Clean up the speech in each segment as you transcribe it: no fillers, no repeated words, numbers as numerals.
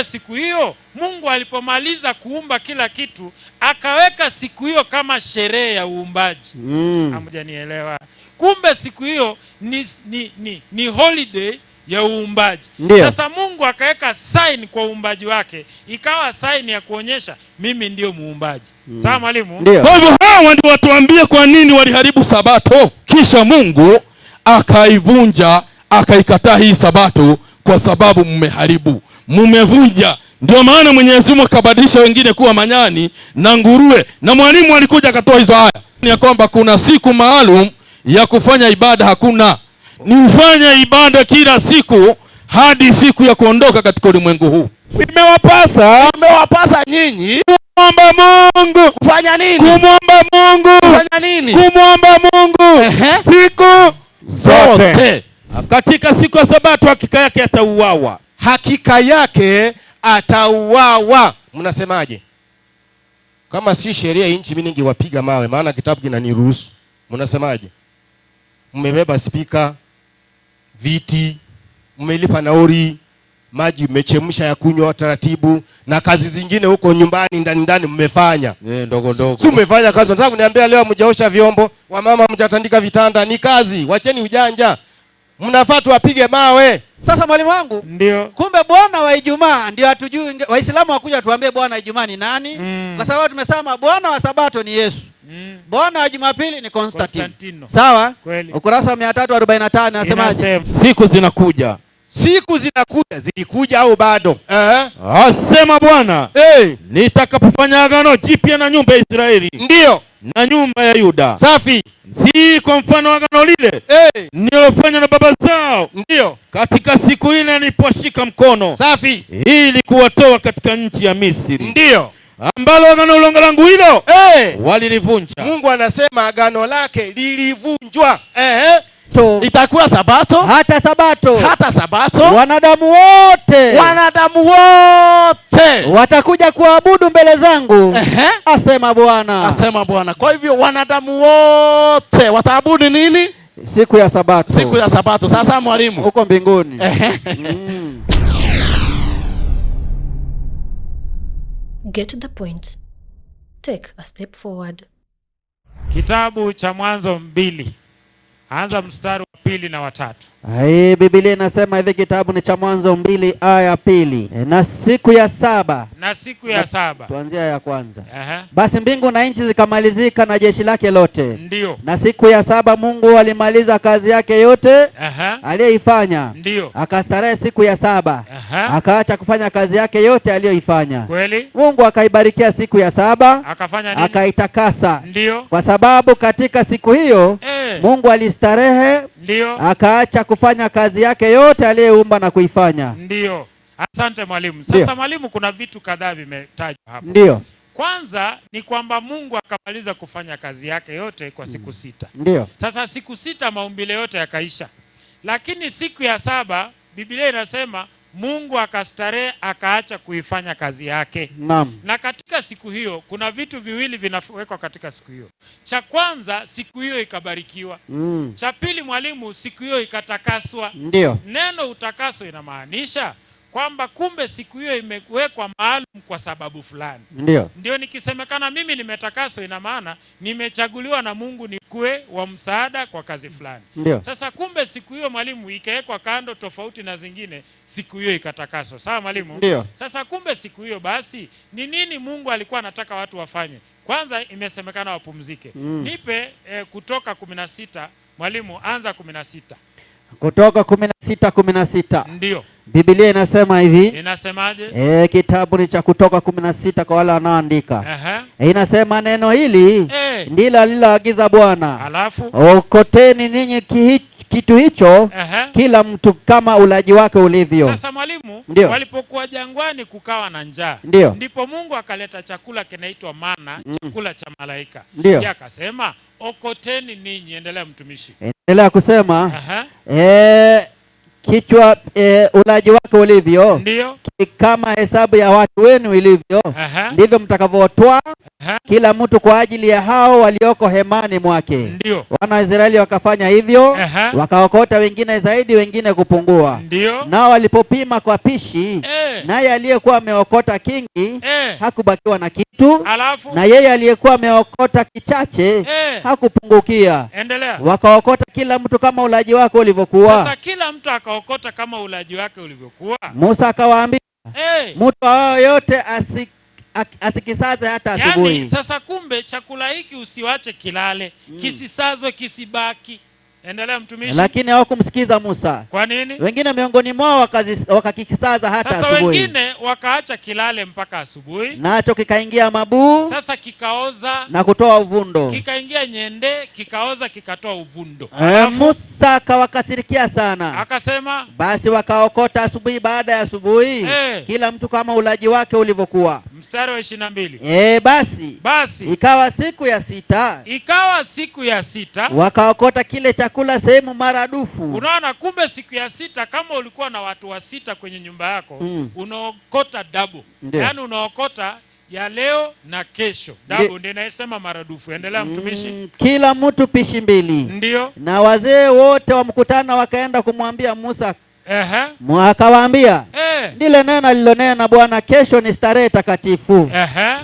siku hiyo Mungu alipomaliza kuumba kila kitu akaweka siku hiyo kama sherehe ya uumbaji. Hamjanielewa? Kumbe siku hiyo ni holiday ya uumbaji. Sasa Mungu akaweka sign kwa uumbaji wake, ikawa sign ya kuonyesha mimi ndio muumbaji. Sawa mwalimu? Ndio. Kwa hivyo hawa ndio watuambie kwa nini waliharibu Sabato. Kisha Mungu akaivunja, akaikataa hii Sabato kwa sababu mmeharibu, mmevunja. Ndio maana Mwenyezi Mungu akabadilisha wengine kuwa manyani na nguruwe, na mwalimu alikuja akatoa hizo aya ya kwamba kuna siku maalum ya kufanya ibada. Hakuna, ni ufanye ibada kila siku hadi siku ya kuondoka katika ulimwengu huu. Imewapasa, Imewapasa nyinyi kumwomba Mungu, kufanya nini? Kumwomba Mungu, Kufanya nini? Kumwomba Mungu siku zote. Zote. Katika siku ya Sabato hakika yake atauawa. Hakika yake atauawa. Mnasemaje? Kama si sheria ya nchi mimi ningewapiga mawe, maana kitabu kinaniruhusu. Mnasemaje? Mmebeba spika, viti, mmelipa nauri, maji mmechemsha ya kunywa taratibu, na kazi zingine huko nyumbani ndani ndani mmefanya. Ndogo ndogo. Si mmefanya kazi? Nataka kuniambia leo mjaosha vyombo, wamama mjatandika vitanda, ni kazi. Wacheni ujanja. Mnafaa tuwapige mawe. Sasa mwalimu wangu, Ndio. kumbe Bwana wa Ijumaa ndio hatujui. Waislamu wakuja tuambie Bwana wa Ijumaa ni nani? Kwa sababu tumesema Bwana wa Sabato ni Yesu. Bwana wa Jumapili ni Constantine. Constantino. Sawa? Kweli. Ukurasa wa 345 nasemaje? Inasema. Siku zinakuja. Siku zinakuja, zilikuja au bado? Asema Bwana, nitakapofanya agano jipya na nyumba ya Israeli na nyumba ya Yuda. Safi. Si kwa mfano agano lile nililofanya na baba zao katika siku ile niliposhika mkono Safi. ili kuwatoa katika nchi ya Misri. Ambalo agano langu hilo walilivunja. Mungu anasema agano lake lilivunjwa. Itakuwa Sabato, Hata Sabato, hata Sabato, wanadamu wote, wanadamu wote watakuja kuabudu mbele zangu, asema Bwana. Asema Bwana. Kwa hivyo wanadamu wote wataabudu nini? Siku ya Sabato. Siku ya Sabato. Sasa mwalimu, huko mbinguni. Get the point. Take a step forward. Kitabu cha Mwanzo 2. Anza mstari wa 2 na 3. Ai, Biblia inasema hivi, kitabu ni cha Mwanzo 2 aya 2. Na siku ya saba. Na siku ya saba. Tuanzia ya kwanza. Basi mbingu na nchi zikamalizika na jeshi lake lote. Na siku ya saba Mungu alimaliza kazi yake yote aliyoifanya. Akastarehe siku ya saba. Akaacha kufanya kazi yake yote aliyoifanya. Mungu akaibarikia siku ya saba. Akafanya nini? Akaitakasa. Kwa sababu katika siku hiyo Mungu alistarehe. Akaacha kufanya kazi yake yote aliyeumba na kuifanya. Asante mwalimu. Sasa mwalimu, kuna vitu kadhaa vimetajwa hapo. Kwanza ni kwamba Mungu akamaliza kufanya kazi yake yote kwa siku 6. Sasa siku 6 maumbile yote yakaisha. Lakini siku ya 7 Biblia inasema Mungu akastarehe akaacha kuifanya kazi yake. Na katika siku hiyo kuna vitu viwili vinawekwa katika siku hiyo. Cha kwanza, siku hiyo ikabarikiwa. Cha pili mwalimu, siku hiyo ikatakaswa. Neno utakaso inamaanisha kwamba kumbe siku hiyo imewekwa maalum kwa sababu fulani. Ndio nikisemekana mimi nimetakaswa, ina maana nimechaguliwa na Mungu nikuwe wa msaada kwa kazi fulani. Sasa kumbe siku hiyo mwalimu ikawekwa kando tofauti na zingine, siku hiyo ikatakaswa. Sawa mwalimu? Sasa kumbe siku hiyo basi ni nini Mungu alikuwa anataka watu wafanye? Kwanza imesemekana wapumzike. Nipe Kutoka 16 mwalimu, anza 16. Kutoka 16:16. Biblia inasema hivi. Inasemaje? Kitabu ni cha Kutoka 16 kwa wale wanaoandika. Inasema neno hili ndilo aliloagiza Bwana. Alafu? Okoteni ninyi kitu hicho, kila mtu kama ulaji wake ulivyo. Sasa mwalimu, walipokuwa jangwani kukawa na njaa. Ndipo Mungu akaleta chakula kinaitwa mana, chakula cha malaika. Yeye akasema okoteni ninyi. Endelea mtumishi. Endelea kusema, kichwa, ulaji wake ulivyo, kama hesabu ya watu wenu ilivyo, ndivyo mtakavyotoa Kila mtu kwa ajili ya hao walioko hemani mwake. Ndio. Wana wa Israeli wakafanya hivyo, wakaokota wengine zaidi, wengine kupungua. Ndio. Nao walipopima kwa pishi, naye aliyekuwa ameokota kingi hakubakiwa na kitu. Alafu na yeye aliyekuwa ameokota kichache hakupungukia. Endelea. Wakaokota kila mtu kama ulaji wake ulivyokuwa. Sasa kila mtu akaokota kama ulaji wake ulivyokuwa. Musa akawaambia, mtu yote asikisaze hata asubuhi. Yani, sasa kumbe chakula hiki usiwache kilale, kisisazwe, kisibaki. Endelea mtumishi. Lakini hawakumsikiza Musa. Kwa nini? Wengine miongoni mwao wakakisaza hata sasa asubuhi. Wengine wakaacha kilale mpaka asubuhi. Nacho kikaingia mabuu. Sasa kikaoza na kutoa uvundo. Kikaingia nyende, kikaoza, kikatoa uvundo. Musa akawakasirikia sana. Akasema, basi wakaokota asubuhi baada ya asubuhi, kila mtu kama ulaji wake ulivyokuwa. Mstari wa 22. Basi ikawa siku ya sita. Ikawa siku ya sita. Wakaokota kile chakula sehemu maradufu. Unaona, kumbe siku ya sita kama ulikuwa na watu wa sita kwenye nyumba yako, unaokota double. Yaani unaokota ya leo na kesho. Double ndio inasema maradufu. Endelea mtumishi. Kila mtu pishi mbili. Ndio. Na wazee wote wa mkutano wakaenda kumwambia Musa. Akawaambia, ndile neno alilonena Bwana, kesho ni starehe takatifu,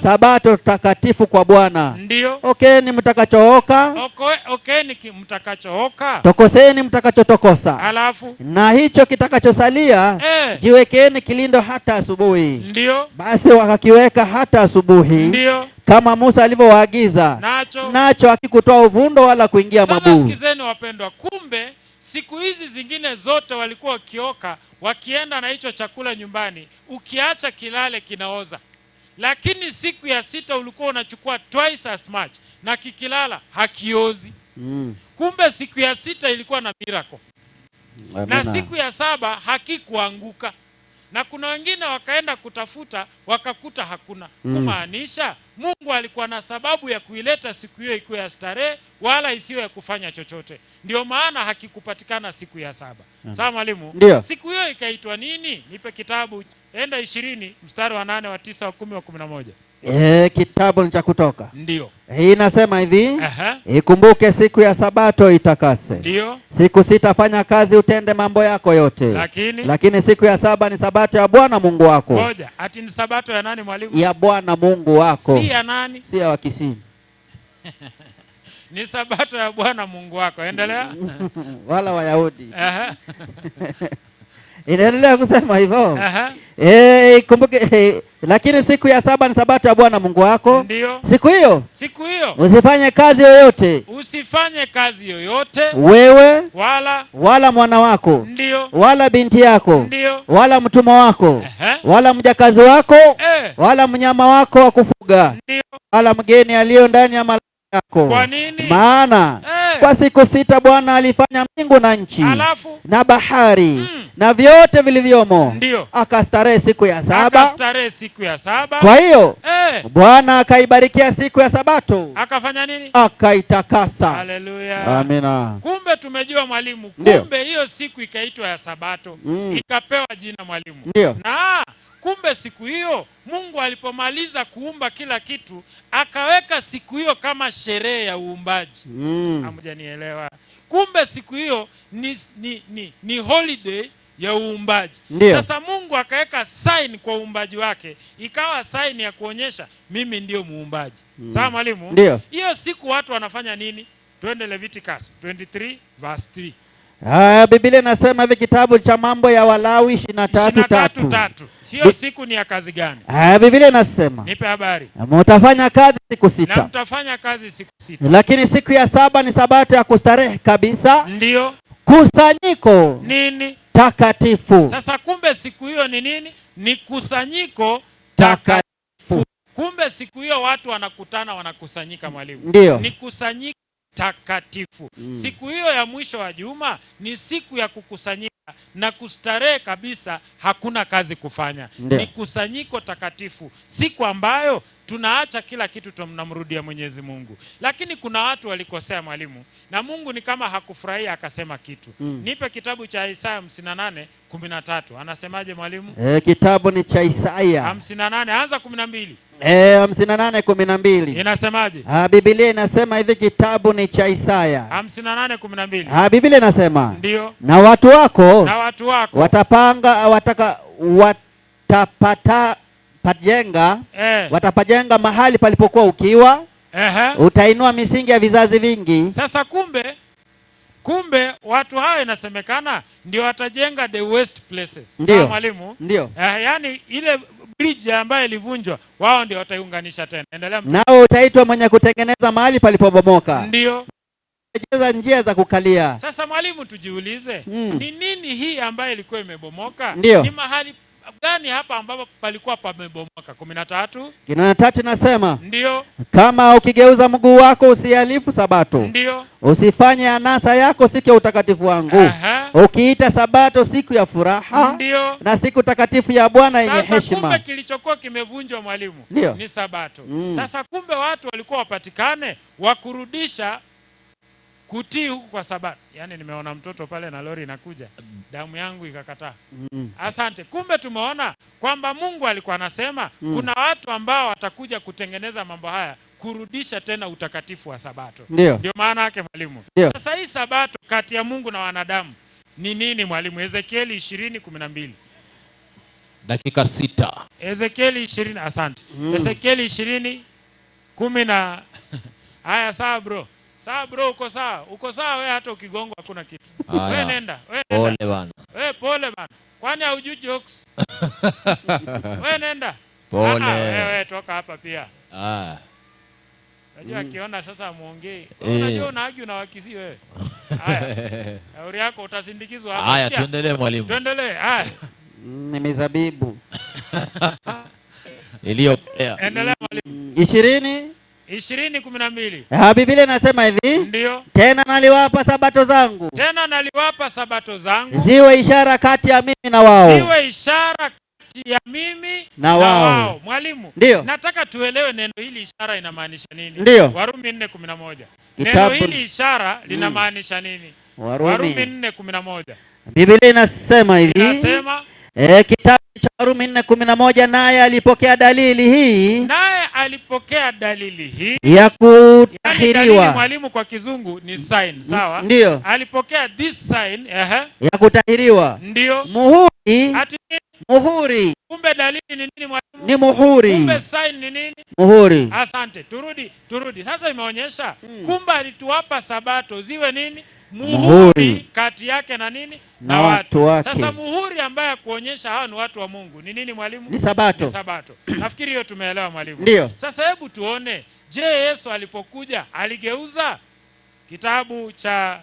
Sabato takatifu kwa Bwana. Ndio. Okeni mtakachooka, okeni mtakachooka, tokoseni mtakachotokosa. Alafu na hicho kitakachosalia jiwekeeni kilindo hata asubuhi. Ndio. Basi wakakiweka hata asubuhi. Ndio. Kama Musa alivyowaagiza. Nacho hakikutoa uvundo wala kuingia mabuu. Sikizeni wapendwa, kumbe siku hizi zingine zote walikuwa wakioka, wakienda na hicho chakula nyumbani, ukiacha kilale kinaoza. Lakini siku ya sita ulikuwa unachukua twice as much na kikilala hakiozi. Kumbe siku ya sita ilikuwa na miracle. Na siku ya saba hakikuanguka. Na kuna wengine wakaenda kutafuta wakakuta hakuna. Kumaanisha Mungu alikuwa na sababu ya kuileta siku hiyo ikuwe ya starehe wala isiwe ya kufanya chochote. Ndio maana hakikupatikana siku ya saba. Sawa mwalimu? Siku hiyo ikaitwa nini? Nipe kitabu, enda 20 mstari wa 8 wa 9 wa 10 wa 11. Kitabu ni cha Kutoka. Ndio. Hii inasema hivi, ikumbuke siku ya Sabato itakase. Ndio. Siku sita fanya kazi utende mambo yako yote. Lakini siku ya saba ni Sabato ya Bwana Mungu wako. Ngoja, ati ni Sabato ya nani mwalimu? Ya Bwana Mungu wako. Si ya nani? Si ya Wakisii. Ni Sabato ya Bwana Mungu wako. Endelea. Wala Wayahudi. Inaendelea kusema hivyo. Ikumbuke, lakini siku ya saba ni Sabato ya Bwana Mungu wako. Ndio. Siku hiyo. Siku hiyo. Usifanye kazi yoyote. Usifanye kazi yoyote. Wewe wala mwana wako. Ndio. Wala binti yako. Ndio. Wala mtumwa wako. Wala mjakazi wako. Wala mnyama wako wa kufuga. Ndio. Wala mgeni aliyo ndani ya malango yako. Kwa nini? Maana kwa siku sita Bwana alifanya mbingu na nchi, alafu na bahari, na vyote vilivyomo. Ndio. Akastarehe siku ya saba. Akastarehe siku ya saba. Kwa hiyo Bwana akaibarikia siku ya Sabato. Akafanya nini? Akaitakasa. Haleluya. Amina. Kumbe tumejua mwalimu, kumbe hiyo siku ikaitwa ya Sabato. Ikapewa jina mwalimu. Ndio. Na kumbe siku hiyo Mungu alipomaliza kuumba kila kitu akaweka siku hiyo kama sherehe ya uumbaji. Hamjanielewa. Kumbe siku hiyo ni holiday ya uumbaji. Ndiyo. Sasa Mungu akaweka sign kwa uumbaji wake, ikawa sign ya kuonyesha mimi ndio muumbaji. Sawa mwalimu? Ndiyo. Hiyo siku watu wanafanya nini? Twende Leviticus 23 verse 3. Biblia inasema hivi, kitabu cha Mambo ya Walawi 23:3. Hiyo siku ni ya kazi gani? Biblia inasema, nipe habari. Mtafanya kazi siku sita. Na mtafanya kazi siku sita. Lakini siku ya saba ni Sabato ya kustarehe kabisa. Ndio. Kusanyiko nini? Takatifu. Sasa kumbe siku hiyo ni nini? Ni kusanyiko takatifu. Kumbe siku hiyo watu wanakutana, wanakusanyika mwalimu. Ndio. Ni kusanyiko takatifu. Siku hiyo ya mwisho wa juma ni siku ya kukusanyika na kustarehe kabisa, hakuna kazi kufanya. Ndiyo. Ni kusanyiko takatifu, siku ambayo tunaacha kila kitu tunamrudia Mwenyezi Mungu. Lakini kuna watu walikosea mwalimu, na Mungu ni kama hakufurahia akasema kitu. Nipe kitabu cha Isaya 58:13. Anasemaje mwalimu? Kitabu ni cha Isaya 58 anza 12. 58:12. Inasemaje? Biblia inasema hivi, kitabu ni cha Isaya 58:12. Biblia inasema ndio, na watu wako watapanga watapajenga mahali palipokuwa ukiwa. Utainua misingi ya vizazi vingi. Sasa kumbe watu hao inasemekana ndio watajenga the waste places. Sawa mwalimu? Ndio. Yani ile bridge ambayo ilivunjwa wao ndio wataiunganisha tena. Endelea. Nao utaitwa mwenye kutengeneza mahali palipobomoka. Ndio. Kutengeneza njia za kukalia. Sasa mwalimu, tujiulize, ni nini hii ambayo ilikuwa imebomoka? Ndiyo. Ni mahali gani hapa ambapo palikuwa pamebomoka? 13. 13 nasema, ndio, kama ukigeuza mguu wako usihalifu sabato. Ndio. Usifanye anasa yako siku ya utakatifu wangu. Ukiita sabato siku ya furaha. Ndio. Na siku takatifu ya Bwana yenye heshima. Sasa kumbe kilichokuwa kimevunjwa mwalimu ni sabato. Sasa kumbe watu walikuwa wapatikane wakurudisha kutii huku kwa sabato. Yaani nimeona mtoto pale na lori inakuja, damu yangu ikakataa. Asante. Kumbe tumeona kwamba Mungu alikuwa anasema kuna watu ambao watakuja kutengeneza mambo haya, kurudisha tena utakatifu wa sabato. Ndio maana yake mwalimu. Sasa hii sabato kati ya Mungu na wanadamu ni nini mwalimu? Ezekieli 20:12. Dakika 6. Ezekieli 20, asante. Ezekieli 20:10 na haya, sawa bro. Sawa bro, uko sawa. Uko sawa wewe, hata ukigongwa hakuna kitu. Wewe nenda. Wewe pole bana. Wewe pole bana. Kwani haujui jokes? Wewe nenda. Pole. Wewe toka hapa pia. Unajua akiona sasa muongee. Unajua unaagi na wakisi wewe. Haya. Shauri yako utasindikizwa hapa. Haya, tuendelee mwalimu. Tuendelee. Haya. Ni mizabibu. Iliyopea. Endelea mwalimu. 20:12. Biblia inasema hivi. Ndio. Tena naliwapa sabato zangu. Tena naliwapa sabato zangu. Ziwe ishara kati ya mimi na wao. Ziwe ishara kati ya mimi na wao. Mwalimu, ndio, nataka tuelewe neno hili ishara inamaanisha nini? Ndio. Warumi 4:11. Neno hili ishara linamaanisha nini? Warumi 4:11. Biblia inasema hivi. Inasema kitabu cha Warumi 4:11, naye alipokea dalili hii. Naye alipokea dalili hii ya kutahiriwa. Yani mwalimu kwa kizungu ni sign, sawa? Ndio. Alipokea this sign, ya kutahiriwa. Ndio. Muhuri. Ati muhuri. Kumbe dalili ni nini mwalimu? Ni muhuri. Kumbe sign ni nini? Muhuri. Asante. Turudi. Sasa imeonyesha kumbe alituwapa sabato ziwe nini? Muhuri kati yake na nini? Na watu wake. Sasa muhuri ambaye kuonyesha hawa ni watu wa Mungu ni nini mwalimu? Ni sabato. Ni sabato. Nafikiri hiyo tumeelewa mwalimu. Ndio. Sasa hebu tuone, je, Yesu alipokuja aligeuza? Kitabu cha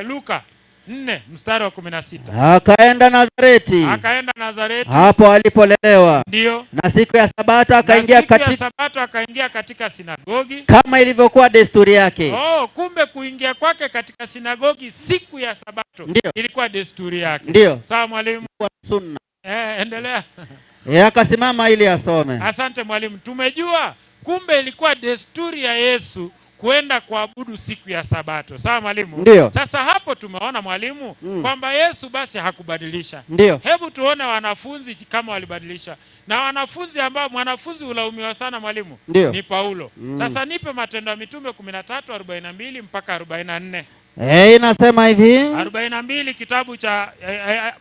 Luka 4:16. Akaenda Nazareti. Akaenda Nazareti. Hapo alipolelewa. Ndio. Na siku ya sabato akaingia katika sabato akaingia katika sinagogi kama ilivyokuwa desturi yake. Oh, kumbe kuingia kwake katika sinagogi siku ya sabato ilikuwa desturi yake. Ndio. Sawa mwalimu. Sunna. Endelea. Akasimama ili asome. Asante mwalimu. Tumejua kumbe ilikuwa desturi ya Yesu kwenda kuabudu siku ya sabato. Sawa mwalimu? Ndio. Sasa hapo tumeona mwalimu kwamba Yesu basi hakubadilisha. Ndio. Hebu tuone wanafunzi kama walibadilisha. Na wanafunzi ambao mwanafunzi ulaumiwa sana mwalimu ni Paulo. Sasa nipe Matendo ya Mitume 13:42 mpaka 44. Inasema hivi. 42 kitabu cha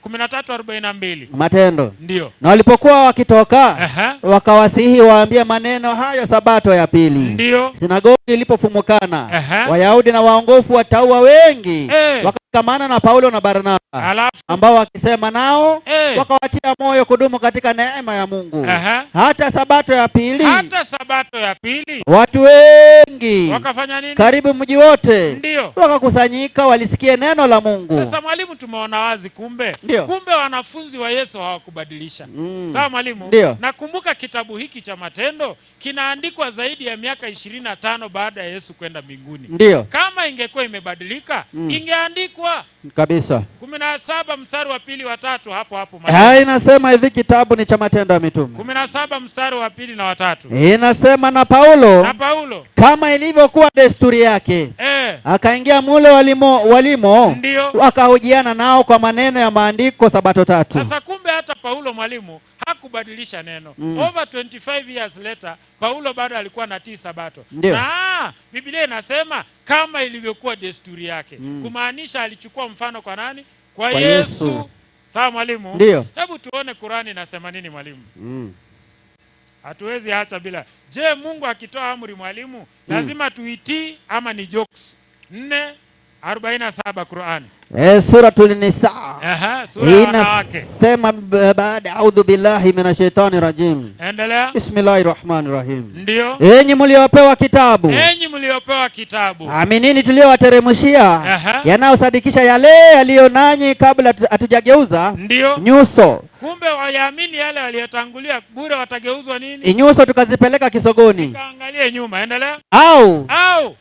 13:42. Matendo. Ndio. Na walipokuwa wakitoka wakawasihi waambie maneno hayo sabato ya pili. Ndio. Sinagogi ilipofumukana, Wayahudi na waongofu wataua wengi wakakamana na Paulo na Barnaba, ambao wakisema nao wakawatia moyo kudumu katika neema ya Mungu. Hata sabato ya pili. Hata sabato ya pili. Watu wengi wakafanya nini? Karibu mji wote. Ndio. Wakakusanyika walisikie neno la Mungu. Sasa mwalimu, tumeona wazi kumbe. Ndio. Kumbe wanafunzi wa Yesu hawakubadilisha. Sawa mwalimu? Ndio. Nakumbuka kitabu hiki cha Matendo kinaandikwa zaidi ya miaka 25 baada ya Yesu kwenda mbinguni. Ndio. Kama ingekuwa imebadilika, ingeandikwa kabisa. 17 mstari wa 2 wa 3 hapo hapo. Inasema hivi, kitabu ni cha Matendo ya Mitume 17 mstari wa 2 na wa 3. Inasema na Paulo, Na Paulo kama ilivyokuwa desturi yake, Akaingia mule walimo wakahojiana nao kwa maneno ya maandiko sabato tatu. Sasa kumbe hata Paulo mwalimu hakubadilisha neno. Over 25 years later Paulo bado alikuwa anatii sabato. Ndiyo. Na Biblia inasema kama ilivyokuwa desturi yake. Kumaanisha alichukua mfano kwa nani? Kwa Yesu. Sawa mwalimu? Ndiyo. Hebu tuone Qurani inasema nini mwalimu. Hatuwezi acha bila. Je, Mungu akitoa amri mwalimu lazima tuitii ama ni jokes? 4:47 Qur'an. Suratul Nisa. Sura ya wanawake. Inasema baada a'udhu billahi minashaitani rajim. Endelea. Bismillahirrahmanirrahim. Ndio. Enyi mliopewa kitabu. Enyi mliopewa kitabu. Aminini tuliowateremshia yanayosadikisha yale yaliyo nanyi kabla hatujageuza nyuso. Kumbe wayaamini yale waliotangulia bure watageuzwa nini? Nyuso tukazipeleka kisogoni. Tukaangalie nyuma. Endelea. Au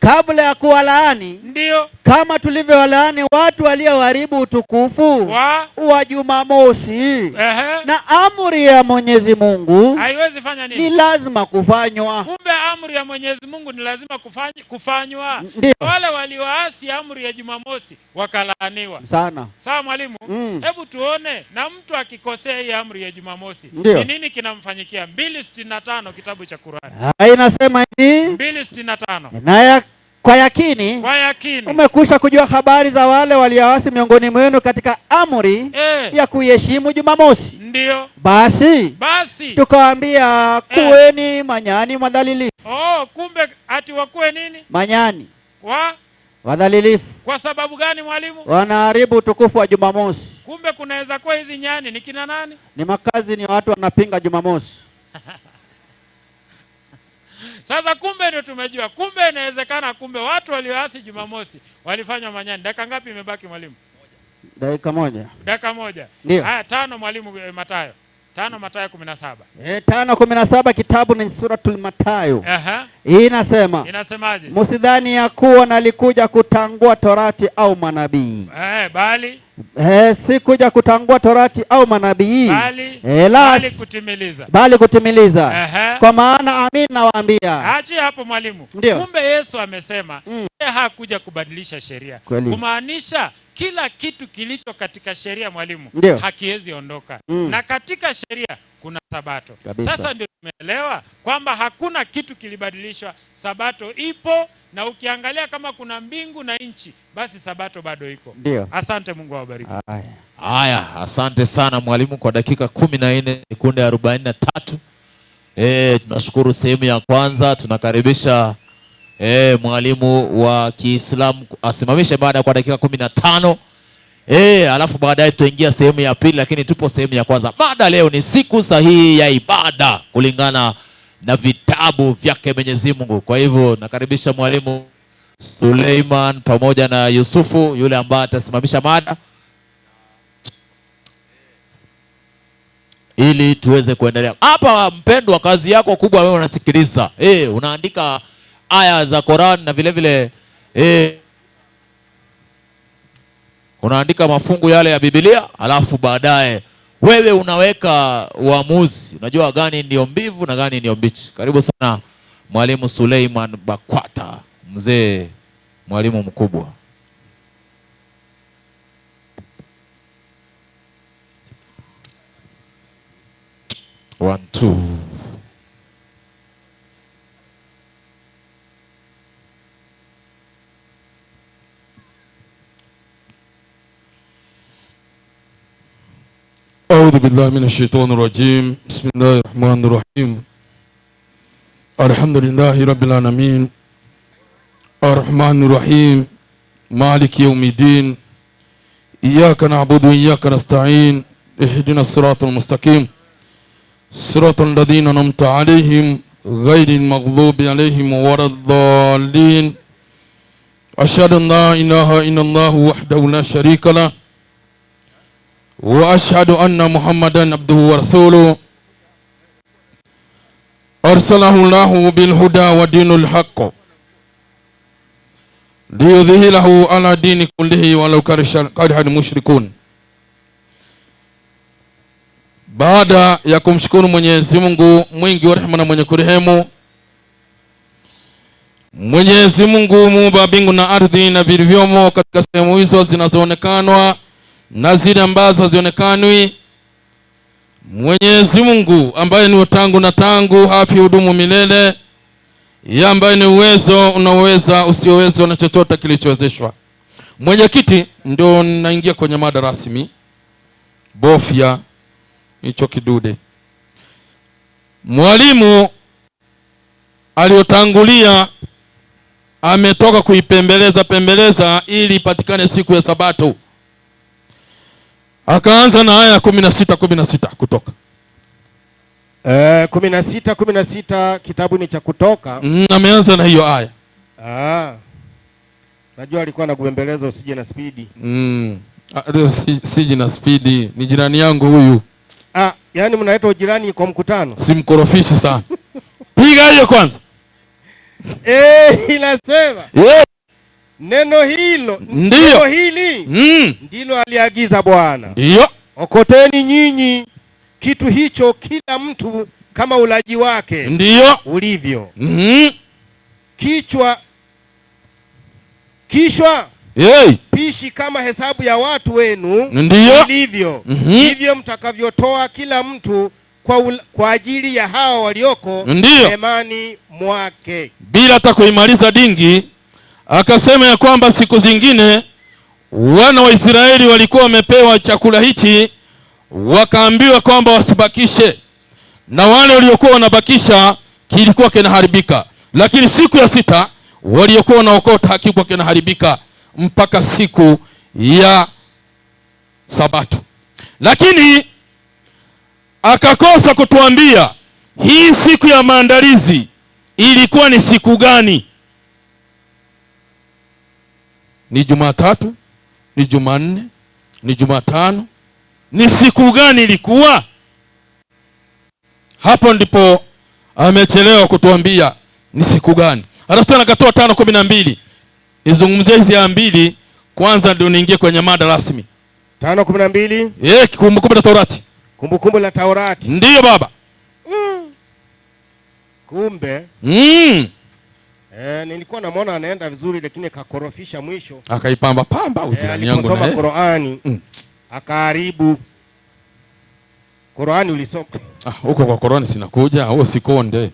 kabla ya kuwalaani. Ndio. Kama tulivyowalaani watu walioharibu utukufu wa Jumamosi. Na amri ya Mwenyezi Mungu haiwezi fanya nini? Ni lazima kufanywa. Kumbe amri ya Mwenyezi Mungu ni lazima kufanywa. Ndiyo. Wale walioasi amri ya Jumamosi wakalaaniwa. Sana. Sawa mwalimu? Hebu tuone na mtu akikosea hii amri ya Jumamosi Ndiyo. ni nini kinamfanyikia? 2:65 kitabu cha Qur'an. Inasema hivi. 2:65. Na kwa yakini umekwisha kujua habari za wale walioasi miongoni mwenu katika amri ya kuiheshimu Jumamosi. Ndio. Basi tukawaambia kuweni manyani wadhalilifu. Oh, kumbe ati wakuwe nini? Manyani. Wadhalilifu. Kwa sababu gani mwalimu? Wanaharibu utukufu wa Jumamosi. Kumbe kunaweza kuwa hizi nyani ni kina nani? Ni makazi ni watu wanapinga Jumamosi. Sasa kumbe ndio tumejua. Kumbe inawezekana kumbe watu walioasi Jumamosi walifanywa manyani. Dakika ngapi imebaki mwalimu? Dakika moja. Dakika moja. Ndio. Haya 5 mwalimu Mathayo. 5 Mathayo 17. 5:17 kitabu ni Suratul Mathayo. Hii inasema. Inasemaje? Msidhani ya kuwa nalikuja kutangua Torati au manabii. Bali si kuja kutangua Torati au manabii. Bali kutimiliza. Bali kutimiliza. Kwa maana amin nawaambia. Acha hapo mwalimu. Ndiyo. Kumbe Yesu amesema yeye hakuja kubadilisha sheria. Kumaanisha kila kitu kilicho katika sheria mwalimu hakiwezi ondoka. Na katika sheria kuna sabato. Kabisa. Sasa ndio tumeelewa kwamba hakuna kitu kilibadilishwa. Sabato ipo, na ukiangalia kama kuna mbingu na nchi basi sabato bado iko. Ndio. Asante, Mungu awabariki. Haya, asante sana mwalimu kwa dakika 14 sekunde 43. Tunashukuru sehemu ya kwanza. Tunakaribisha mwalimu wa Kiislamu asimamishe baada kwa dakika 15. Alafu baadaye tutaingia sehemu ya pili, lakini tupo sehemu ya kwanza. Mada leo ni siku sahihi ya ibada kulingana na vitabu vyake Mwenyezi Mungu. Kwa hivyo nakaribisha mwalimu Suleiman pamoja na Yusufu yule ambaye atasimamisha mada ili tuweze kuendelea. Hapa mpendwa, kazi yako kubwa wewe unasikiliza. Unaandika aya za Qur'an na vile vile unaandika mafungu yale ya Biblia, alafu baadaye wewe unaweka uamuzi. Unajua gani ndio mbivu na gani ndio mbichi. Karibu sana mwalimu Suleiman Bakwata, mzee mwalimu mkubwa. One, two. أعوذ بالله من الشيطان الرجيم. بسم الله الرحمن الرحيم. الحمد لله رب العالمين الرحمن الرحيم مالك يوم الدين إياك نعبد وإياك نستعين اهدنا الصراط المستقيم صراط الذين أنعمت عليهم غير المغضوب عليهم ولا الضالين. أشهد أن لا إله إلا الله وحده لا شريك له وأشهد أن محمدا عبده ورسوله أرسله الله بالهدى ودين الحق ليظهره على دين كله ولو كره المشركون. Baada ya kumshukuru Mwenyezi Mungu mwingi wa rehema na mwenye kurehemu Mwenyezi Mungu muumba mbingu na ardhi na vilivyomo katika sehemu hizo zinazoonekanwa na zile ambazo hazionekanwi. Mwenyezi Mungu ambaye ni tangu na tangu, hafi, hudumu milele, yeye ambaye ni uwezo unaoweza usioweza na chochote kilichowezeshwa. Mwenyekiti, ndio naingia kwenye mada rasmi. Bofya hicho kidude. Mwalimu aliyotangulia ametoka kuipembeleza pembeleza ili ipatikane siku ya Sabato. Akaanza na aya 16:16 Kutoka. 16:16 kitabu ni cha Kutoka. Ameanza na hiyo aya. Najua alikuwa anakubembeleza usije na spidi. Sije na spidi, ni jirani yangu huyu. Yani mnaitwa ujirani kwa mkutano. Simkorofishi sana. Piga hiyo kwanza. Inasema. Neno hilo, neno hili ndilo aliagiza Bwana. Ndio. Okoteni nyinyi kitu hicho kila mtu kama ulaji wake. Ndio. Ulivyo. Kichwa pishi kama hesabu ya watu wenu ilivyo. Hivyo mtakavyotoa kila mtu kwa ajili ya hao walioko hemani mwake. Bila hata kuimaliza dingi, akasema ya kwamba siku zingine wana wa Israeli walikuwa wamepewa chakula hichi, wakaambiwa kwamba wasibakishe, na wale waliokuwa wanabakisha kilikuwa kinaharibika, lakini siku ya sita waliokuwa wanaokota hakikuwa kinaharibika mpaka siku ya Sabato. Lakini akakosa kutuambia hii siku ya maandalizi ilikuwa ni siku gani? Ni Jumatatu? Ni Jumanne? Ni Jumatano? Ni siku gani ilikuwa? Hapo ndipo amechelewa kutuambia ni siku gani. Alafu tena akatoa 5:12. Nizungumzie hizi aya mbili kwanza ndio niingie kwenye mada rasmi. 5:12. Kumbukumbu la Taurati. Kumbukumbu la Taurati. Ndiyo baba. Kumbe. Nilikuwa namuona anaenda vizuri lakini kakorofisha mwisho. Akaipamba pamba ujirani yangu na aliposoma Qur'ani. Akaharibu. Qur'ani ulisoma. Huko kwa Qur'ani sinakuja, huo sikonde.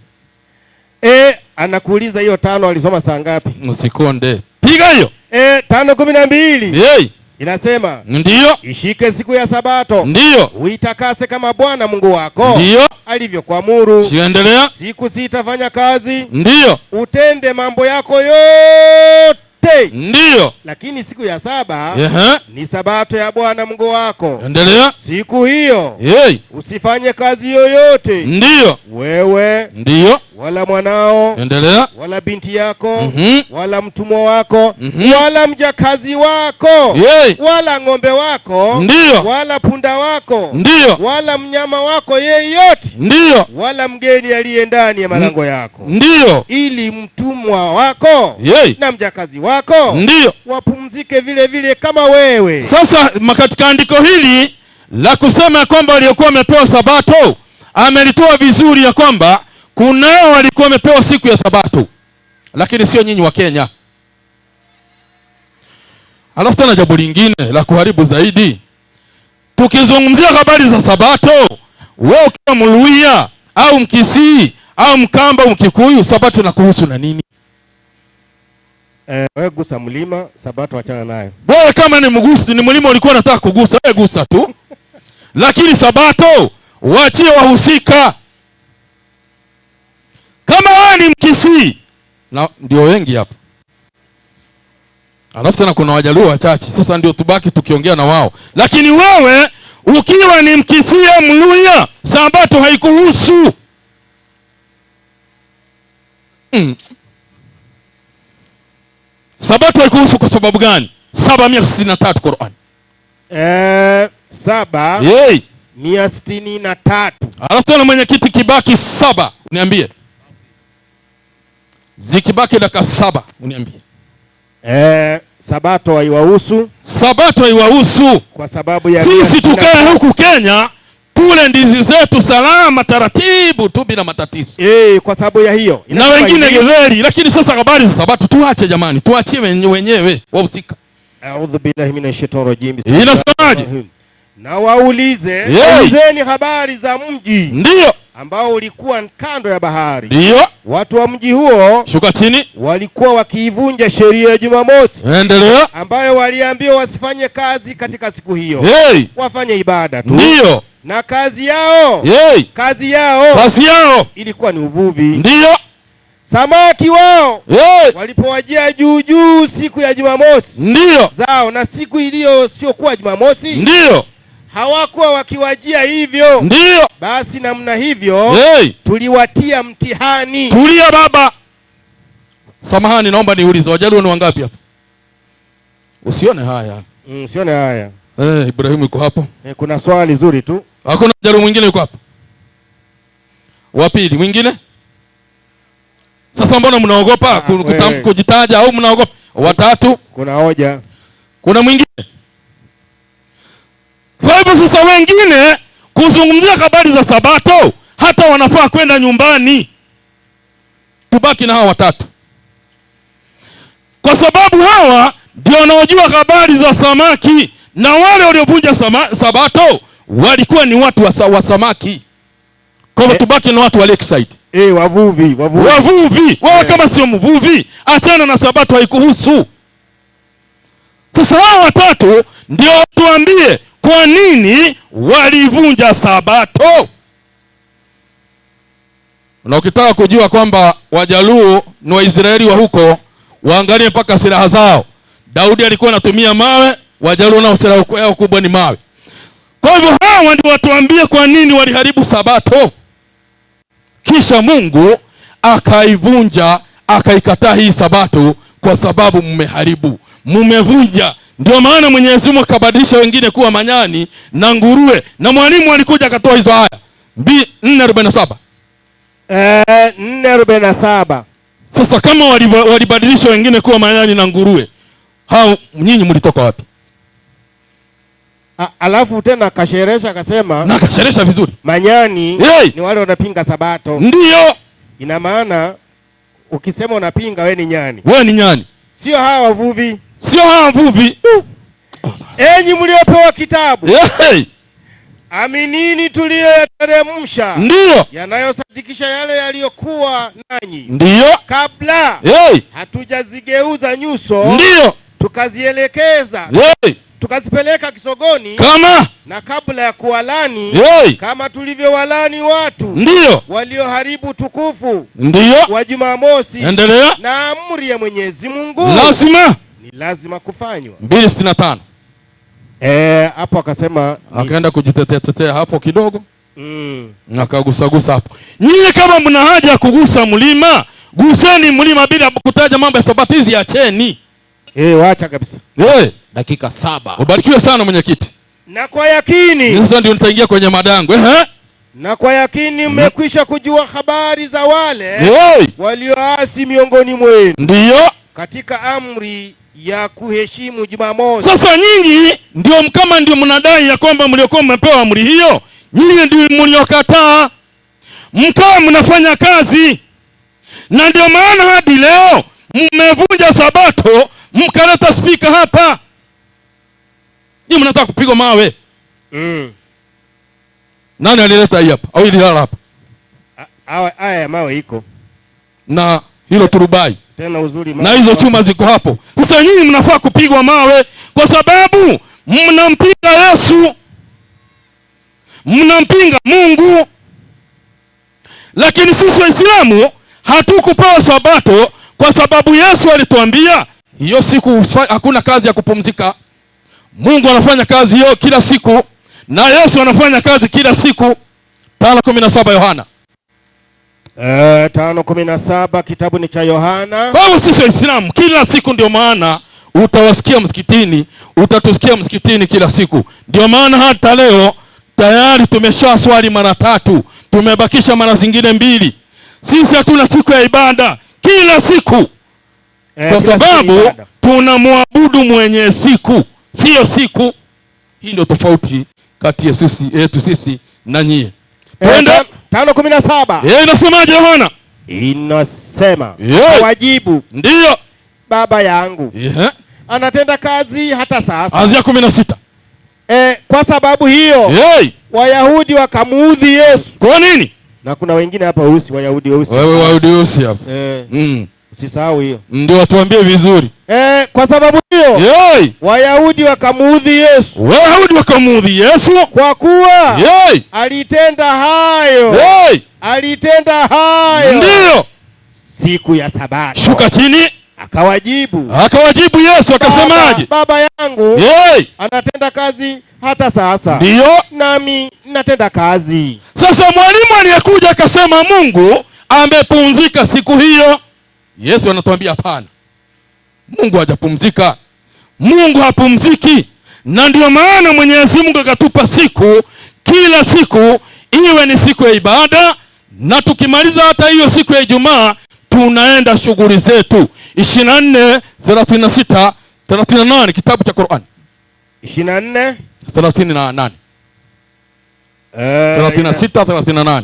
Anakuuliza hiyo 5 alisoma saa ngapi? Usikonde. Piga hiyo. 5:12. Inasema, Ndiyo. Ishike siku ya Sabato. Ndiyo. Uitakase kama Bwana Mungu wako. Ndiyo. Alivyokuamuru. Siendelea. Siku sita fanya kazi. Ndiyo. Utende mambo yako yote. Ndiyo. Lakini siku ya saba ni Sabato ya Bwana Mungu wako. Endelea. Siku hiyo usifanye kazi yoyote. Ndiyo. Wewe. Ndiyo. Wala mwanao. Endelea. Wala binti yako. Wala mtumwa wako. Wala mjakazi wako. Wala ng'ombe wako. Ndiyo. Wala punda wako. Ndiyo. Wala mnyama wako yeyote. Ndiyo. Wala mgeni aliye ndani ya malango yako. Ndiyo. Ili mtumwa wako na mjakazi wako Ndiyo. wapumzike vile vile kama wewe. Sasa katika andiko hili la kusema kwamba waliokuwa wamepewa Sabato, amelitoa vizuri ya kwamba kunao walikuwa wamepewa siku ya Sabato, lakini sio nyinyi wa Kenya. Alafu tena jambo lingine la kuharibu zaidi, tukizungumzia habari za Sabato, wewe ukiwa Mluhya au Mkisii au Mkamba au Mkikuyu, Sabato inakuhusu na nini? Wewe gusa mlima, Sabato achana nayo. Wewe kama ni mgusi, ni mlima ulikuwa unataka kugusa, wewe gusa tu. Lakini Sabato waachie wahusika. Kama wewe ni Mkisii, na ndio wengi hapa. Alafu tena kuna Wajaluo wachache. Sasa ndio tubaki tukiongea na wao. Lakini wewe ukiwa ni Mkisii au Mluhya, Sabato haikuhusu. Sabato haikuhusu kwa sababu gani? 763 Qur'an. 763. Alafu tena mwenyekiti kibaki 7, uniambie. Zikibaki dakika 7, uniambie. Sabato haiwahusu. Sabato haiwahusu. Kwa sababu ya sisi tukae huku Kenya Tule ndizi zetu salama taratibu tu bila matatizo. Kwa sababu ya hiyo. Na wengine githeri, lakini sasa habari za sabato tuache jamani, tuachie wenyewe wahusika. A'udhu billahi minash shaitani rajim. Inasemaje? Na waulize, ulizeni habari za mji. Ndio. Ambao ulikuwa kando ya bahari. Ndio. Watu wa mji huo, shuka chini, walikuwa wakiivunja sheria ya Jumamosi. Endelea. Ambayo waliambiwa wasifanye kazi katika siku hiyo. Hey. Wafanye ibada tu. Ndio. Na kazi yao. Hey. Kazi yao. Kazi yao ilikuwa ni uvuvi. Ndio. Samaki wao hey, walipowajia juu juu siku ya Jumamosi. Ndio. Zao na siku iliyo sio kuwa Jumamosi. Ndio. Hawakuwa wakiwajia hivyo. Ndio. Basi namna hivyo hey, tuliwatia mtihani. Tulia baba. Samahani, naomba niulize, Wajaluo ni wangapi hapa? Usione haya. Usione haya. Ibrahimu yuko hapo. Kuna swali zuri tu. Hakuna Mjaluo mwingine yuko hapa? Wa pili mwingine? Sasa mbona mnaogopa kujitaja au mnaogopa? Watatu? Kuna hoja. Kuna mwingine? Kwa hivyo sasa wengine kuzungumzia habari za sabato hata wanafaa kwenda nyumbani. Tubaki na hawa watatu. Kwa sababu hawa ndio wanaojua habari za samaki, na wale waliovunja sabato walikuwa ni watu wa samaki. Kwa hivyo tubaki na watu wa Lakeside. Wavuvi, wavuvi. Wavuvi. Wewe kama sio mvuvi, achana na sabato, haikuhusu. Sasa hawa watatu ndio tuambie kwa nini walivunja sabato. Na ukitaka kujua kwamba Wajaluo ni Waisraeli wa huko, waangalie mpaka silaha zao. Daudi alikuwa anatumia mawe, Wajaluo nao silaha yao kubwa ni mawe. Kwa hivyo hawa ndio watuambie kwa nini waliharibu sabato. Kisha Mungu akaivunja, akaikataa hii sabato kwa sababu mmeharibu, mmevunja. Ndio maana Mwenyezi Mungu akabadilisha wengine kuwa manyani na nguruwe. Na mwalimu alikuja akatoa hizo aya 4:47. 4:47. Sasa kama walibadilisha wengine kuwa manyani na nguruwe, hao nyinyi mlitoka wapi? Alafu tena akasherehesha akasema, na akasherehesha vizuri. Manyani hey, ni wale wanapinga sabato. Ndio. Ina maana ukisema unapinga wewe ni nyani. Wewe ni nyani. Sio hawa wavuvi. Sio hawa wavuvi. Enyi mliopewa kitabu. Hey. Aminini tuliyoyateremsha. Ndio. Yanayosadikisha yale yaliyokuwa nanyi. Ndio. Kabla hey, hatujazigeuza nyuso. Ndio. Tukazielekeza. Hey. Tukazipeleka kisogoni. Kama na kabla ya kuwalani hey, kama tulivyowalani watu. Ndio. Walioharibu tukufu. Ndio. Wa Jumamosi. Endelea. Na amri ya Mwenyezi Mungu lazima ni lazima kufanywa. 2:65. Hapo akasema akaenda kujitetea tetea hapo kidogo. Na akagusagusa hapo. Nyinyi kama mna haja ya kugusa mlima, guseni mlima bila kutaja mambo ya sabato hizi, acheni. Waacha kabisa. Dakika 7. Ubarikiwe sana mwenyekiti. Na kwa yakini. Sasa ndio nitaingia kwenye madango. Na kwa yakini mmekwisha kujua habari za wale walioasi miongoni mwenu. Ndio. Katika amri ya kuheshimu Jumamosi. Sasa nyinyi ndio kama ndio mnadai ya kwamba mliokuwa mmepewa amri hiyo, nyinyi ndio mliokataa. Mkawa mnafanya kazi. Na ndio maana hadi leo mmevunja sabato, mkaleta speaker hapa. Nyinyi mnataka kupigwa mawe. Nani alileta hii hapa? Au ililala hapa? Haya mawe iko. Na hilo turubai. Tena uzuri mawe. Na hizo chuma ziko hapo. Sasa nyinyi mnafaa kupigwa mawe kwa sababu mnampinga Yesu. Mnampinga Mungu. Lakini sisi Waislamu hatukupewa sabato kwa sababu Yesu alituambia hiyo siku hakuna kazi ya kupumzika. Mungu anafanya kazi hiyo kila siku na Yesu anafanya kazi kila siku. 5:17 Yohana. 5:17 kitabu ni cha Yohana. Kwa hiyo sisi Waislamu kila siku, ndio maana utawasikia msikitini, utatusikia msikitini kila siku. Ndio maana hata leo tayari tumesha swali mara 3, tumebakisha mara zingine 2. Sisi hatuna siku ya ibada, kila siku. Kwa sababu tunamwabudu mwenye siku, sio siku. Hii ndio tofauti kati ya sisi yetu sisi na nyie. Twende 5:17. Yeye inasemaje Yohana? Inasema wajibu, ndio baba yangu anatenda kazi hata sasa. Anzia 16. Kwa sababu hiyo Wayahudi wakamuudhi Yesu. Kwa nini? Na kuna wengine hapa weusi, Wayahudi weusi. Wewe Wayahudi weusi hapa. Usisahau hiyo. Ndio watuambie vizuri. Kwa sababu hiyo Wayahudi wakamuudhi Yesu. Wayahudi wakamuudhi Yesu kwa kuwa alitenda hayo. Alitenda hayo. Ndio. Siku ya Sabato. Shuka chini. Akawajibu. Akawajibu Yesu akasemaje? Baba yangu anatenda kazi hata sasa. Ndio. Nami natenda kazi. Sasa mwalimu aliyekuja akasema Mungu amepumzika siku hiyo. Yesu anatuambia hapana. Mungu hajapumzika. Mungu hapumziki. Na ndio maana Mwenyezi Mungu akatupa siku, kila siku iwe ni siku ya ibada, na tukimaliza hata hiyo siku ya Ijumaa tunaenda shughuli zetu. 24 36 38 kitabu cha Qur'an. 24 38 36 38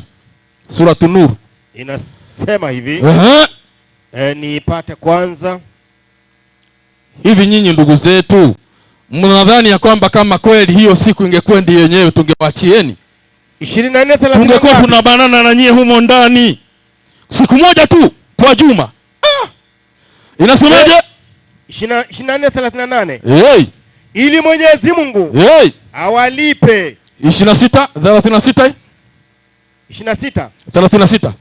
Sura An-Nur inasema hivi. Niipate kwanza. Hivi nyinyi ndugu zetu mnadhani ya kwamba kama kweli hiyo siku ingekuwa ndiyo yenyewe tungewachieni? 24 30 tungekuwa tunabanana na nyie humo ndani siku moja tu kwa juma. Inasemaje? 24 38. Ili Mwenyezi Mungu awalipe. 26 36 26 36.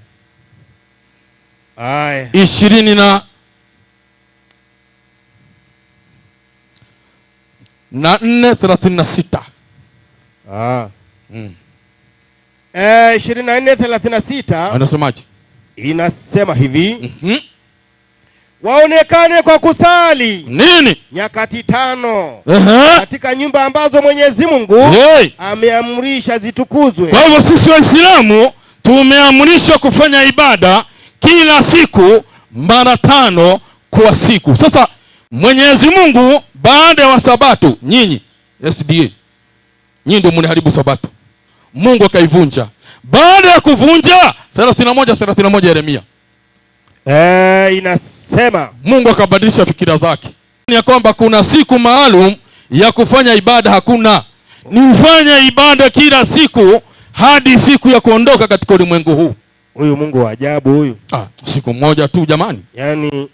Aya. 24 36. 24 36. Anasemaje? Inasema hivi. Waonekane kwa kusali nini? Nyakati 5 katika nyumba ambazo Mwenyezi Mungu ameamrisha zitukuzwe. Kwa hivyo sisi Waislamu tumeamrishwa kufanya ibada kila siku mara 5 kwa siku. Sasa Mwenyezi Mungu baada ya Sabato, nyinyi SDA nyinyi ndio mliharibu Sabato, Mungu akaivunja. Baada ya kuvunja 31 31 Yeremia inasema Mungu akabadilisha fikira zake ya kwamba kuna siku maalum ya kufanya ibada. Hakuna, ni ufanye ibada kila siku hadi siku ya kuondoka katika ulimwengu huu. Huyu Mungu wa ajabu huyu. Siku moja tu jamani. Yaani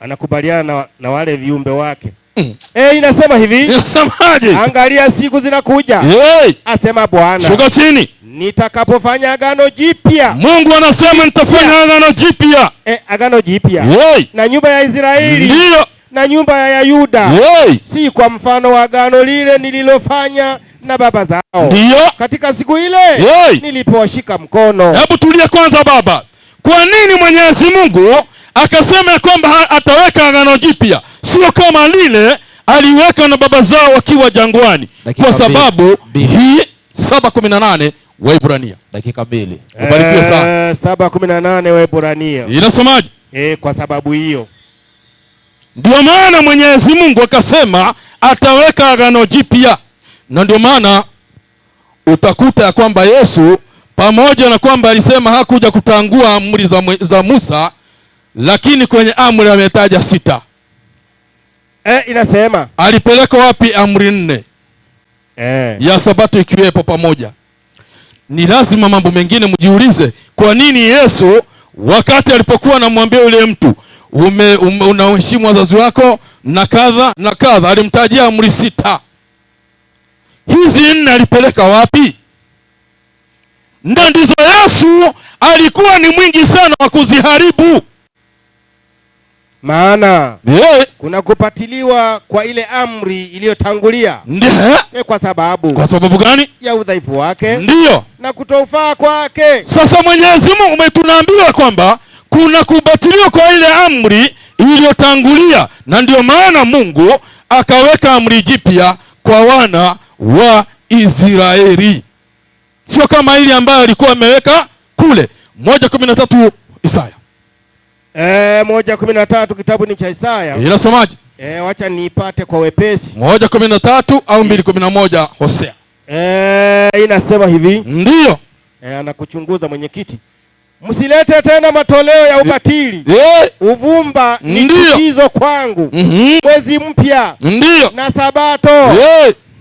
anakubaliana na wale viumbe wake. Inasema hivi. Inasemaje? Angalia siku zinakuja. Asema Bwana. Shuka chini. Nitakapofanya agano jipya. Mungu anasema nitafanya agano jipya. Agano jipya. Na nyumba ya Israeli. Ndio. Na nyumba ya Yuda. Si kwa mfano wa agano lile nililofanya na baba zao. Ndio. Katika siku ile nilipowashika mkono. Hebu tulia kwanza baba. Kwa nini Mwenyezi Mungu akasema kwamba ataweka agano jipya, sio kama lile aliweka na baba zao wakiwa jangwani? Kwa sababu hii 7:18 Waebrania. Dakika 2. Ubarikiwe sana. 7:18 Waebrania. Inasemaje? Kwa sababu hiyo ndio maana Mwenyezi Mungu akasema ataweka agano jipya. Na ndio maana utakuta ya kwamba Yesu pamoja na kwamba alisema hakuja kutangua amri za Musa, lakini kwenye amri ametaja 6. Inasema alipeleka wapi amri 4? Ya Sabato ikiwepo pamoja. Ni lazima mambo mengine mjiulize, kwa nini Yesu wakati alipokuwa anamwambia yule mtu unaheshimu wazazi wako na kadha na kadha, alimtajia amri 6. Hizi 4 alipeleka wapi? Na ndizo Yesu alikuwa ni mwingi sana wa kuziharibu. Maana kuna kupatiliwa kwa ile amri iliyotangulia. Ndiyo. Kwa sababu. Kwa sababu gani? Ya udhaifu wake. Ndiyo. Na kutofaa kwake. Sasa Mwenyezi Mungu umetunaambiwa kwamba kuna kubatiliwa kwa ile amri iliyotangulia, na ndio maana Mungu akaweka amri jipya kwa wana wa Israeli, sio kama ile ambayo alikuwa ameweka kule. 1:13 Isaya. 1:13 kitabu ni cha Isaya. Inasemaje? Wacha niipate kwa wepesi. 1:13 au 2:11 Hosea. Inasema hivi. Ndio. Anakuchunguza mwenyekiti. Msilete tena matoleo ya ubatili. Uvumba ni chukizo kwangu. Mwezi mpya. Ndio. Na Sabato.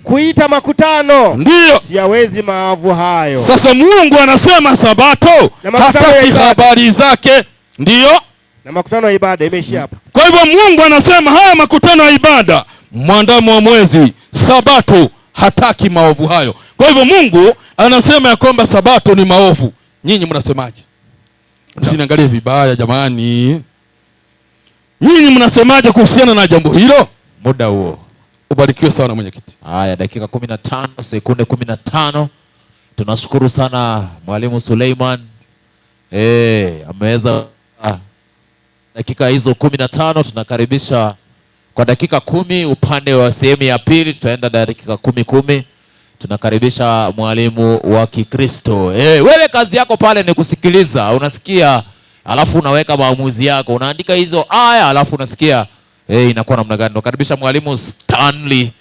Kuita makutano. Ndio. Siyawezi maavu hayo. Sasa Mungu anasema Sabato hataki habari zake. Ndio. Na makutano ya ibada imeishia hapa. Kwa hivyo Mungu anasema haya makutano ya ibada, mwandamo wa mwezi, Sabato, hataki maovu hayo. Kwa hivyo Mungu anasema ya kwamba Sabato ni maovu. Nyinyi mnasemaje? Msiniangalie vibaya jamani. Nyinyi mnasemaje kuhusiana na jambo hilo? Muda huo. Ubarikiwe sana mwenyekiti. Haya, dakika 15 sekunde 15. Tunashukuru sana Mwalimu Suleiman. Ameweza dakika hizo 15. Tunakaribisha kwa dakika 10 upande wa sehemu ya pili, tutaenda dakika 10. Tunakaribisha mwalimu wa Kikristo. Wewe kazi yako pale ni kusikiliza, unasikia alafu unaweka maamuzi yako, unaandika hizo aya alafu unasikia inakuwa namna gani. Tunakaribisha mwalimu Stanley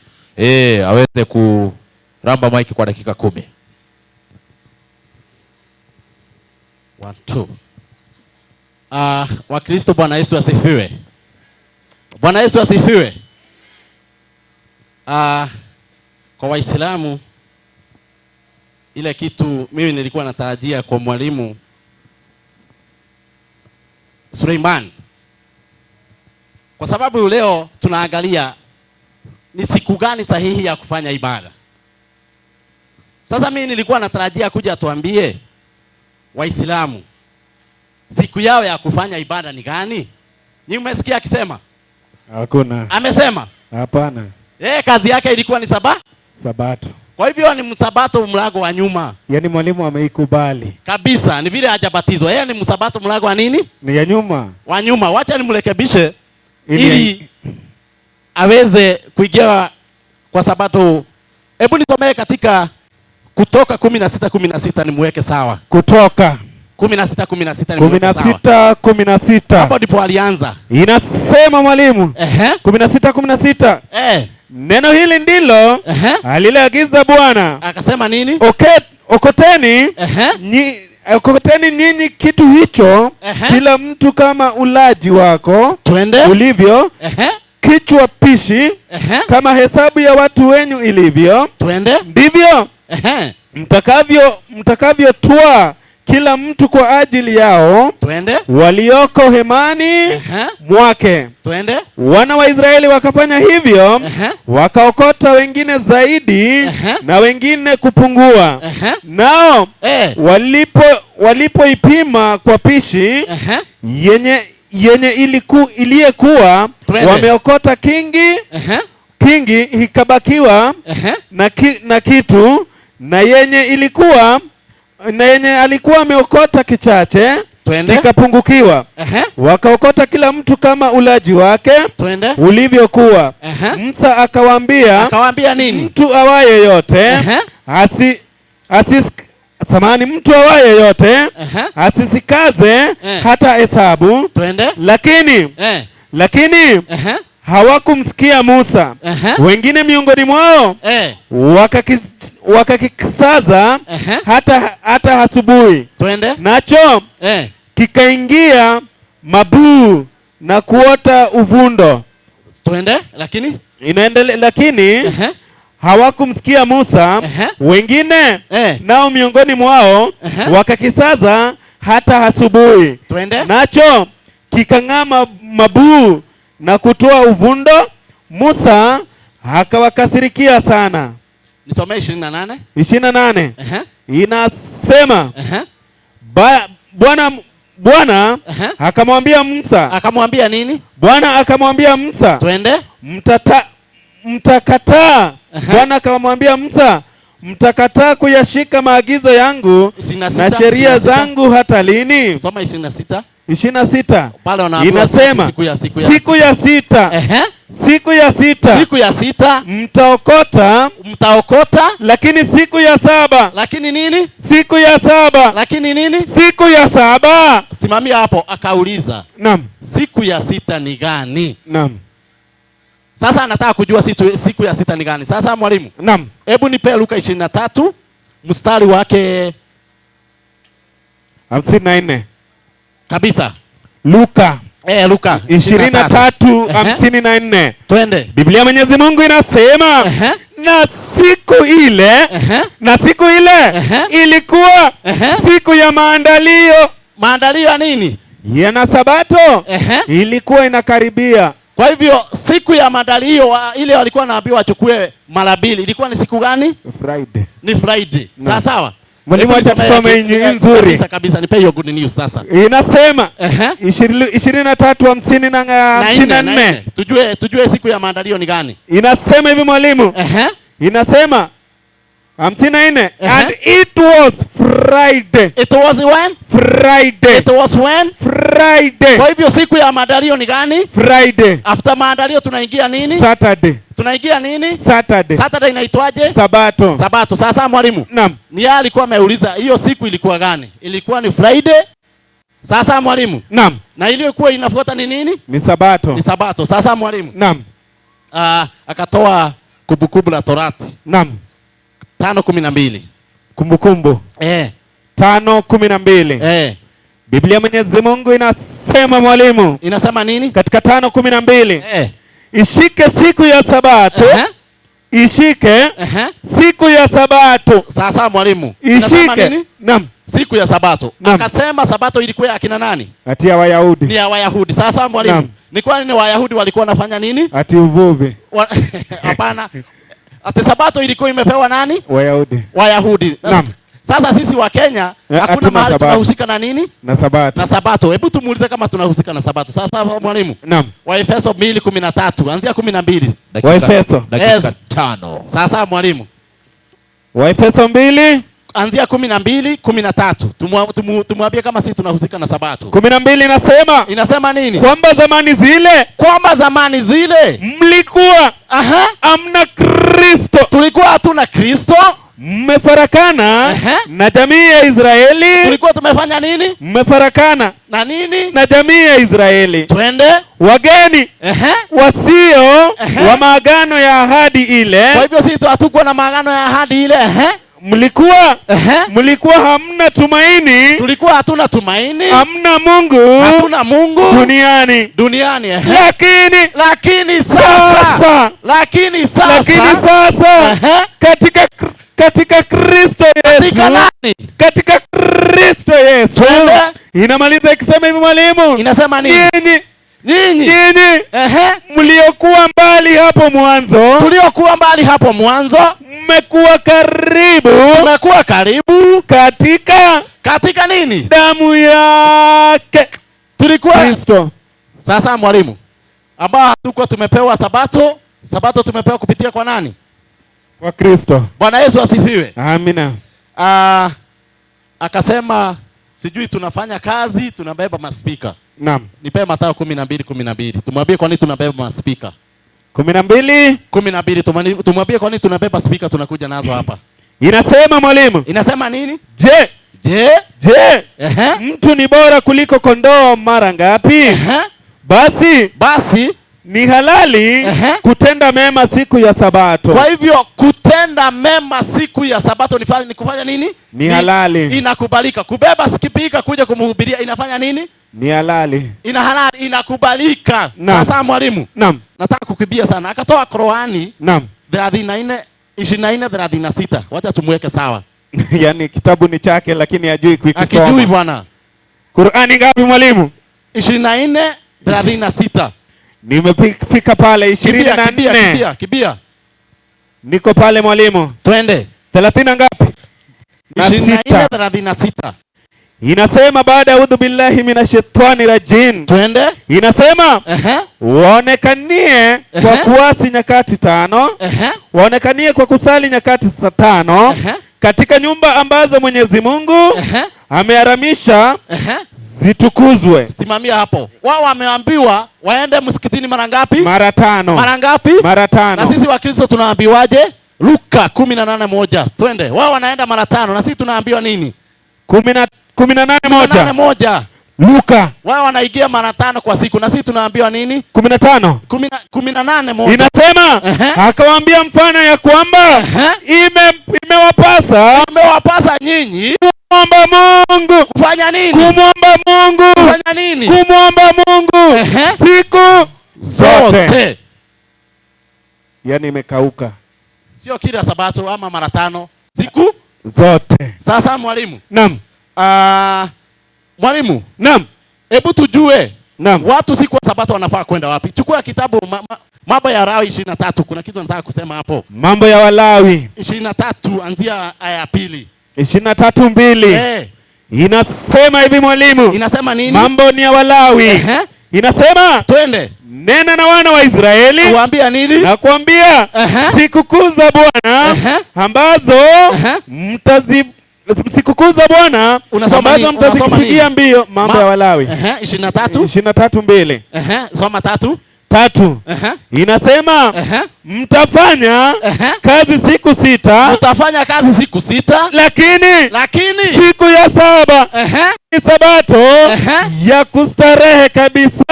aweze kuramba mic kwa dakika 10. 1 2. Wakristo, Bwana Yesu asifiwe. Bwana Yesu asifiwe. Kwa Waislamu, ile kitu mimi nilikuwa natarajia kwa mwalimu Suleiman, kwa sababu leo tunaangalia ni siku gani sahihi ya kufanya ibada. Sasa mimi nilikuwa natarajia kuja tuambie Waislamu siku yao ya kufanya ibada ni gani? Nyinyi mmesikia akisema? Hakuna. Amesema? Hapana. Kazi yake ilikuwa ni Sabato. Kwa hivyo ni msabato mlango wa nyuma. Yaani mwalimu ameikubali. Kabisa, ni vile hajabatizwa. Yeye ni msabato mlango wa nini? Ni ya nyuma. Wa nyuma. Wacha nimrekebishe ili aweze kuingia kwa Sabato. Hebu nisomee katika Kutoka 16:16 nimuweke sawa. Kutoka 16:16 nimuweke sawa. 16:16. Hapo ndipo alianza. Inasema mwalimu. 16:16. Neno hili ndilo aliloagiza Bwana. Akasema nini? Okoteni okoteni nyinyi kitu hicho, kila mtu kama ulaji wako ulivyo, kichwa pishi, kama hesabu ya watu wenyu ilivyo, ndivyo mtakavyotwaa kila mtu kwa ajili yao walioko hemani mwake. Wana wa Israeli wakafanya hivyo, wakaokota wengine zaidi na wengine kupungua. Nao walipoipima kwa pishi yenye iliyekuwa wameokota kingi ikabakiwa na kitu, na yenye ilikuwa na yenye alikuwa ameokota kichache kikapungukiwa. Wakaokota kila mtu kama ulaji wake ulivyokuwa. Musa akawaambia nini? Mtu awaye yote mtu awaye yote asisikaze hata hesabu. Lakini hawakumsikia Musa. Wengine miongoni mwao wakakisaza hata asubuhi. Nacho kikaingia mabuu na kuota uvundo. Lakini inaendelea, lakini hawakumsikia Musa. Wengine nao miongoni mwao wakakisaza hata asubuhi. Nacho kikang'aa mabuu na kutoa uvundo. Musa akawakasirikia sana. Nisomee 28. 28. Inasema Bwana akamwambia Musa. Akamwambia nini? Bwana akamwambia Musa. Twende. Mtakataa. Bwana akamwambia Musa, mtakataa kuyashika maagizo yangu na sheria zangu hata lini? Soma 26. 26. Inasema siku ya sita. Siku ya sita. Siku ya sita mtaokota, mtaokota, lakini siku ya saba. Lakini nini? Siku ya saba. Lakini nini? Siku ya saba. Simamia hapo. Akauliza, naam, siku ya sita ni gani? Naam. Sasa anataka kujua siku ya sita ni gani. Sasa mwalimu. Naam. Hebu nipe Luka 23 mstari wake 54. Kabisa. Luka. Luka 23:54. Twende. Biblia Mwenyezi Mungu inasema na siku ile na siku ile ilikuwa siku ya maandalio. Maandalio ya nini? Ya Sabato. Ilikuwa inakaribia. Kwa hivyo siku ya maandalio ile walikuwa wanaambiwa wachukue mara mbili. Ilikuwa ni siku gani? Friday. Ni Friday. Sawa sawa. Mwalimu acha tusome nzuri. Kabisa kabisa, nipe hiyo good news sasa. Inasema 23:54. Tujue siku ya maandalio ni gani. Inasema hivi mwalimu. Inasema 54. And it was Friday. It was when? Friday. It was when? Friday. Kwa hivyo siku ya maandalio ni gani? Friday. After maandalio tunaingia nini? Saturday. Tunaingia nini? Saturday. Saturday inaitwaje? Sabato. Sabato. Sasa mwalimu. Naam. Ni yeye alikuwa ameuliza hiyo siku ilikuwa gani? Ilikuwa ni Friday. Sasa mwalimu. Naam. Na iliyokuwa inafuata ni nini? Ni Sabato. Ni Sabato. Sasa mwalimu. Naam. Akatoa Kumbukumbu la Torati. Naam. 5:12. Kumbukumbu. 5:12. Biblia Mwenyezi Mungu inasema mwalimu. Inasema nini? Katika 5:12. Ishike siku ya Sabato. Ishike siku ya Sabato. Sasa mwalimu. Ishike nini? Naam. Siku ya Sabato. Akasema Sabato ilikuwa ya akina nani? Ati ya Wayahudi. Ni ya Wayahudi. Sasa mwalimu. Ni kwa nini Wayahudi walikuwa wanafanya nini? Ati uvuvi. Hapana. Ati Sabato ilikuwa imepewa nani? Wayahudi. Wayahudi. Naam. Sasa sisi wa Kenya hakuna mahali tunahusika na nini? Na Sabato. Na Sabato. Hebu tumuulize kama tunahusika na Sabato. Sasa mwalimu. Naam. Waefeso 2:13, anzia 12. Waefeso dakika 5. Sasa mwalimu. Waefeso 2 anzia 12, 13. Tumwambie kama sisi tunahusika na Sabato. 12 inasema. Inasema nini? Kwamba zamani zile, kwamba zamani zile mlikuwa hamna Kristo. Tulikuwa hatuna Kristo. Mmefarakana na jamii ya Israeli. Tulikuwa tumefanya nini? Mmefarakana na nini? Na jamii ya Israeli. Twende. Wageni wasio wa maagano ya ahadi ile. Kwa hivyo sisi hatukuwa na maagano ya ahadi ile. Mlikuwa mlikuwa hamna tumaini. Tulikuwa hatuna tumaini. Hamna Mungu. Hatuna Mungu duniani. Duniani. Lakini sasa. Lakini sasa. Katika Kristo Yesu. Katika nani? Katika Kristo Yesu. Inamaliza ikisema hivi mwalimu. Inasema nini? Nyinyi. Mliokuwa mbali hapo mwanzo. Tuliokuwa mbali hapo mwanzo. Mmekuwa karibu. Tumekuwa karibu. Katika nini? Damu yake. Tulikuwa Kristo. Sasa mwalimu, ambao hatukuwa tumepewa Sabato, Sabato tumepewa kupitia kwa nani? Kwa Kristo. Bwana Yesu asifiwe. Amina. Akasema sijui tunafanya kazi, tunabeba maspika. Naam. Nipe Mathayo 12:12. Tumwambie kwa nini tunabeba maspika. 12 12 tumwambie kwa nini tunabeba spika tunakuja nazo hapa. Inasema mwalimu. Inasema nini? Je, Je, mtu ni bora kuliko kondoo mara ngapi? Basi ni halali kutenda mema siku ya Sabato. Kwa hivyo kutenda mema siku ya Sabato ni kufanya nini? Ni halali. Inakubalika. Kubeba spika kuja kumhubiria inafanya nini? Ni halali. Ina halali, inakubalika. Sasa mwalimu. Naam. Nataka kukimbia sana. Akatoa Qur'ani. Naam. 34 24 36. Wacha tumweke sawa. Yaani kitabu ni chake lakini hajui kuikisoma. Akijui bwana. Qur'ani ngapi mwalimu? 24 36. Nimefika pale 24. Kibia. Niko pale mwalimu. Twende. 30 na ngapi? 24 36. Inasema baada ya udhu billahi minashaitani rajim. Twende. Inasema waonekanie kwa kuasi nyakati 5, waonekanie kwa kusali nyakati 5 katika nyumba ambazo Mwenyezi Mungu ameharamisha zitukuzwe. Simamia hapo. Wao wameambiwa waende msikitini mara ngapi? Mara 5. Mara ngapi? Mara 5. Na sisi Wakristo tunaambiwaje? Luka 18:1. Twende. Wao wanaenda mara 5 na sisi tunaambiwa nini? 18:1. Luka. Wao wanaingia mara 5 kwa siku na sisi tunaambiwa nini? 15. 18 moja. Inasema akawaambia mfano ya kwamba imewapasa nyinyi kumwomba Mungu. Kufanya nini? Kumwomba Mungu. Kufanya nini? Kumwomba Mungu siku zote. Yaani imekauka. Sio kila Sabato ama mara 5, siku zote. Sasa mwalimu. Naam. Mwalimu. Naam. Hebu tujue. Naam. Watu siku ya Sabato wanafaa kwenda wapi? Chukua kitabu Mambo ya Walawi 23. Kuna kitu nataka kusema hapo. Mambo ya Walawi 23 anzia aya ya 2. 23:2. Inasema hivi mwalimu. Inasema nini? Mambo ni ya Walawi. Inasema twende. Nena na wana wa Israeli. Kuambia nini? Na kuambia sikukuu za Bwana ambazo sikukuu za Bwana ambazo mtazipigia mbio. Mambo ya Walawi 23 23:2. Soma 3. 3. Inasema mtafanya kazi siku 6. Mtafanya kazi siku 6. Lakini siku ya 7 ni Sabato ya kustarehe kabisa.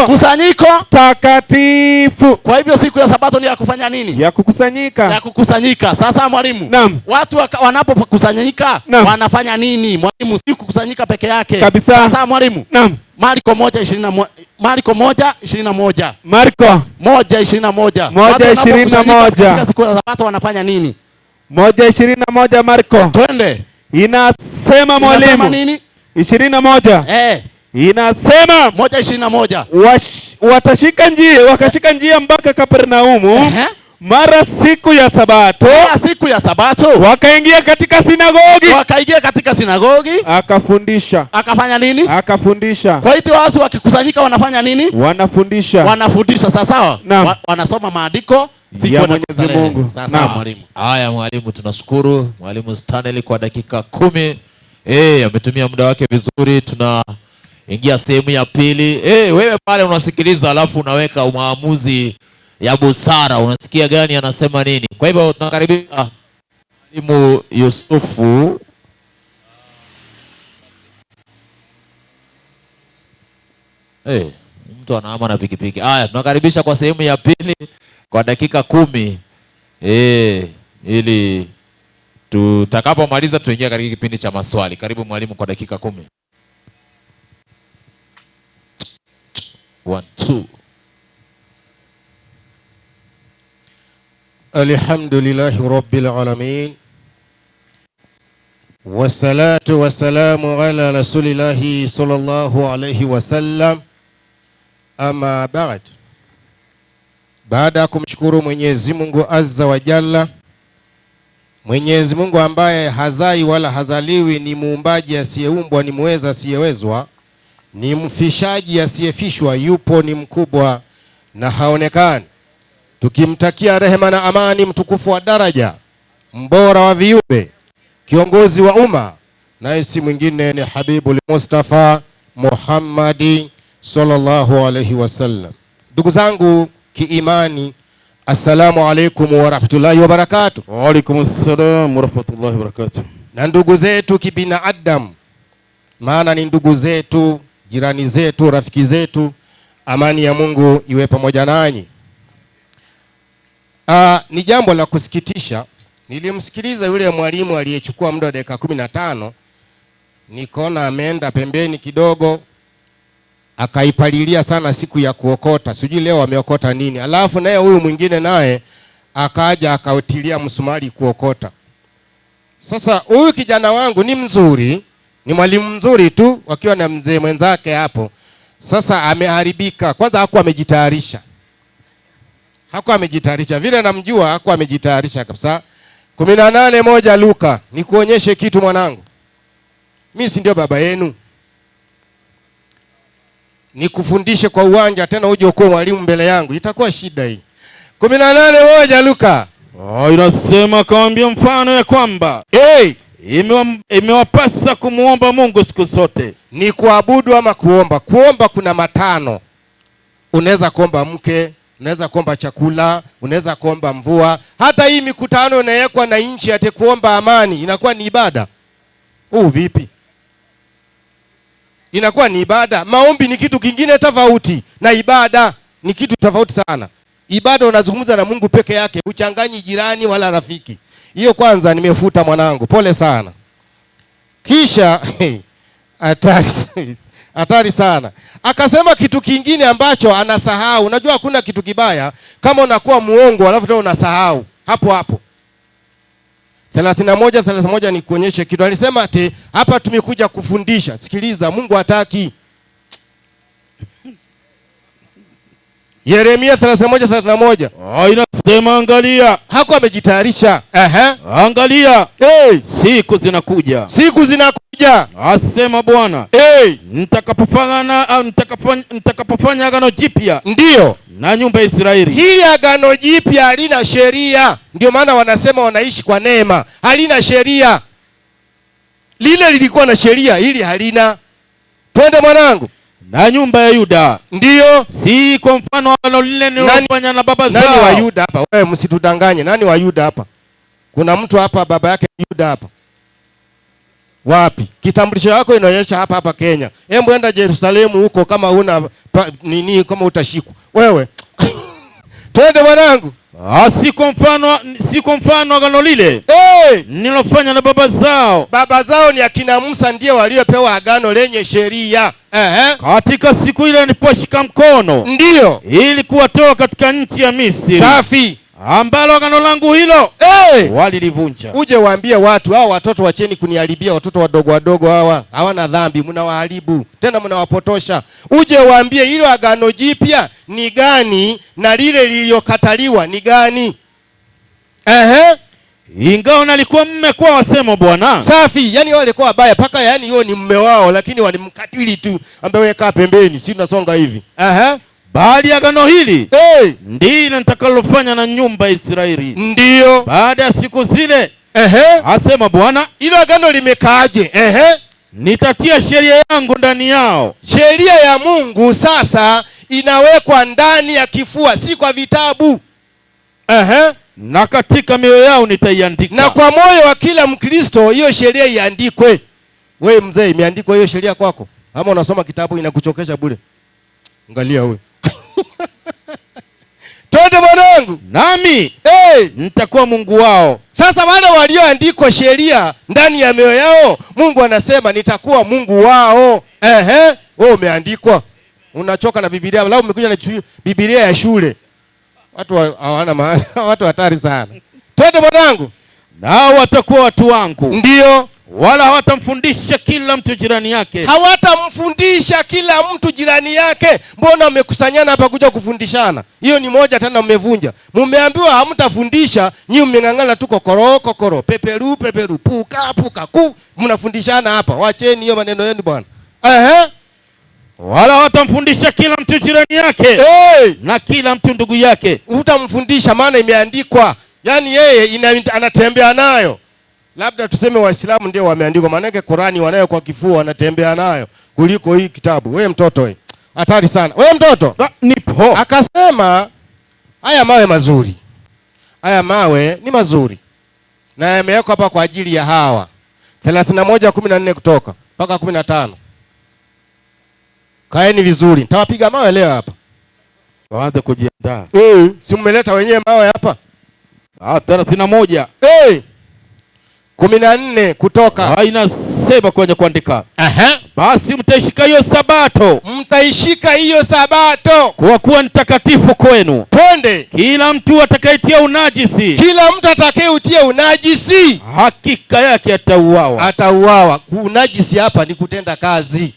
Kusanyiko takatifu. Kwa hivyo siku ya Sabato ni ya kufanya nini? Ya kukusanyika. Ya kukusanyika. Sasa mwalimu. Naam. Watu wanapokusanyika wanafanya nini? Mwalimu, si kukusanyika peke yake. Kabisa. Sasa mwalimu. Naam. Marko 1:21. Marko 1:21. Marko 1:21. 1:21. Katika siku ya Sabato wanafanya nini? 1:21 Marko. Twende. Inasema mwalimu. Inasema nini? 21. Inasema 1:21. Wakashika njia mpaka Kapernaumu. Mara siku ya Sabato. Mara siku ya Sabato. Wakaingia katika sinagogi. Wakaingia katika sinagogi. Akafundisha. Akafanya nini? Akafundisha. Kwa hiyo watu wakikusanyika wanafanya nini? Wanafundisha. Wanafundisha sawa sawa. Wanasoma maandiko siku ya Mwenyezi Mungu. Sawa sawa mwalimu. Haya mwalimu, tunashukuru mwalimu Stanley kwa dakika 10. Ametumia muda wake vizuri. Tuna ingia sehemu ya pili. Wewe pale unasikiliza alafu unaweka maamuzi ya busara. Unasikia gani anasema nini? Kwa hivyo tunakaribisha Mwalimu Yusufu. Mtu anahama na pikipiki. Haya, tunakaribisha kwa sehemu ya pili kwa dakika 10. Ili tutakapomaliza tuingie katika kipindi cha maswali. Karibu mwalimu kwa dakika 10. 1 2. Alhamdulillahi Rabbil Alamin. Wassalatu wassalamu ala Rasulillahi sallallahu alayhi wasallam. Ama ba'd. Baada kumshukuru Mwenyezi Mungu Azza wa Jalla, Mwenyezi Mungu ambaye hazai wala hazaliwi, ni muumbaji asiyeumbwa, ni muweza asiyewezwa, ni mfishaji asiyefishwa, yupo, ni mkubwa na haonekani. Tukimtakia rehema na amani mtukufu wa daraja, mbora wa viumbe, kiongozi wa umma, naye si mwingine ni Habibul Mustafa Muhammadi sallallahu alayhi wasallam. Ndugu zangu kiimani, assalamu alaikum wa rahmatullahi wa barakatuh. Wa alaikum assalam wa rahmatullahi wa barakatuh. Na ndugu zetu kibinadamu, maana ni ndugu zetu, jirani zetu, rafiki zetu, amani ya Mungu iwe pamoja nanyi. Ni jambo la kusikitisha. Nilimsikiliza yule mwalimu aliyechukua muda wa dakika 15, nikaona ameenda pembeni kidogo akaipalilia sana siku ya kuokota, sijui leo ameokota nini. Alafu naye huyu mwingine naye akaja akautilia msumari kuokota. Sasa huyu kijana wangu ni mzuri, ni mwalimu mzuri tu, wakiwa na mzee mwenzake hapo. Sasa ameharibika. Kwanza hakuwa amejitayarisha. Hakuwa amejitayarisha. Vile namjua hakuwa amejitayarisha kabisa. 18:1 Luka, nikuonyeshe kitu mwanangu. Mimi si ndio baba yenu? Nikufundishe kwa uwanja tena uje uko mwalimu mbele yangu, itakuwa shida hii. 18:1 Luka. Inasema kaambia mfano ya kwamba imewapasa kumuomba Mungu siku zote. Ni kuabudu ama kuomba? Kuomba kuna matano. Unaweza kuomba mke, unaweza kuomba chakula, unaweza kuomba mvua. Hata hii mikutano inawekwa na nchi ate kuomba amani, inakuwa ni ibada. Huu vipi? Inakuwa ni ibada. Maombi ni kitu kingine tofauti na ibada ni kitu tofauti sana. Ibada unazungumza na Mungu peke yake, huchanganyi jirani wala rafiki. Hiyo kwanza nimefuta mwanangu, pole sana. Kisha hatari sana. Akasema kitu kingine ambacho anasahau. Unajua hakuna kitu kibaya kama unakuwa muongo alafu tena unasahau hapo hapo. 31 ni kuonyeshe kitu. Alisema ati hapa tumekuja kufundisha. Sikiliza, Mungu hataki. Yeremia 31:31. Inasema angalia. Hakuwa amejitayarisha. Angalia. Hey. Siku zinakuja. Siku zinakuja. Asema Bwana. Hey. Nitakapofanya agano jipya. Ndio. Na nyumba ya Israeli. Hili agano jipya halina sheria. Ndio maana wanasema wanaishi kwa neema. Halina sheria. Lile lilikuwa na sheria, hili halina. Twende mwanangu. Na nyumba ya Yuda. Ndio. Si kwa mfano agano lile nililofanya na baba zao. Nani wa Yuda hapa? Wewe msitudanganye. Nani wa Yuda hapa? Kuna mtu hapa baba yake Yuda hapa? Wapi? Kitambulisho yako inaonyesha hapa hapa Kenya. Hebu enda Yerusalemu huko kama una nini, kama utashikwa. Wewe. Twende mwanangu. Si kwa mfano agano lile. Hey! Nililofanya na baba zao. Baba zao ni akina Musa, ndiye waliopewa agano lenye sheria. Katika siku ile niliposhika mkono. Ndio. Ili kuwatoa katika nchi ya Misri. Safi. Ambalo agano langu hilo hey! walilivunja. Uje waambie watu hao, watoto wacheni kuniharibia, watoto wadogo wadogo hawa hawana dhambi, mnawaharibu tena mnawapotosha. Uje waambie hilo agano jipya ni gani na lile lililokataliwa ni gani. Ingawa nalikuwa mume kwao, wasema Bwana. Safi. Yani wale walikuwa wabaya paka, yani hiyo ni mume wao, lakini walimkatili tu, ambaye weka pembeni, si tunasonga hivi. Bali agano hili hey! ndilo nitakalofanya na nyumba ya Israeli. Ndio. Baada ya siku zile, asema Bwana. Hilo agano limekaaje? Nitatia sheria yangu ndani yao. Sheria ya Mungu sasa inawekwa ndani ya kifua, si kwa vitabu. Na katika mioyo yao nitaiandika. Na kwa moyo wa kila Mkristo hiyo sheria iandikwe. Wewe mzee, imeandikwa hiyo sheria kwako? Ama unasoma kitabu inakuchokesha bure? Angalia wewe. Twende mwanangu. Nami hey! nitakuwa Mungu wao. Sasa wale walioandikwa sheria ndani ya mioyo yao, Mungu anasema nitakuwa Mungu wao. Wewe umeandikwa. Unachoka na Biblia, lao umekuja na Biblia ya shule. Watu hawana maana, watu hatari sana. Twende mwanangu. Nao watakuwa watu wangu. Ndio. Wala hawatamfundisha kila mtu jirani yake. Hawatamfundisha kila mtu jirani yake. Mbona mmekusanyana hapa kuja kufundishana? Hiyo ni moja tena mmevunja. Mmeambiwa hamtafundisha, nyinyi mmeng'ang'ana tu kokoro kokoro, peperu peperu, puka puka ku. Mnafundishana hapa. Waacheni hiyo maneno yenu bwana. Wala hawatamfundisha kila mtu jirani yake. Hey! Na kila mtu ndugu yake. Hutamfundisha maana imeandikwa. Yaani yeye anatembea nayo. Labda tuseme Waislamu ndio wameandikwa, maana yake Qurani wanayo kwa kifua wanatembea nayo kuliko hii kitabu. Wewe mtoto wewe. Hatari sana. Wewe mtoto. Nipo. Akasema haya mawe mazuri. Haya mawe ni mazuri. Na yamewekwa hapa kwa ajili ya hawa. 31:14 kutoka mpaka 15. Kaeni vizuri. Nitawapiga mawe leo hapa. Waanze kujiandaa. Si mmeleta wenyewe mawe hapa? 31. 14 kutoka. Inasema kwenye kuandika. Basi mtaishika hiyo sabato. Mtaishika hiyo sabato. Kwa kuwa ni takatifu kwenu. Twende. Kila mtu atakayetia unajisi. Kila mtu atakayeutia unajisi, hakika yake atauawa. Atauawa. Unajisi hapa ni kutenda kazi.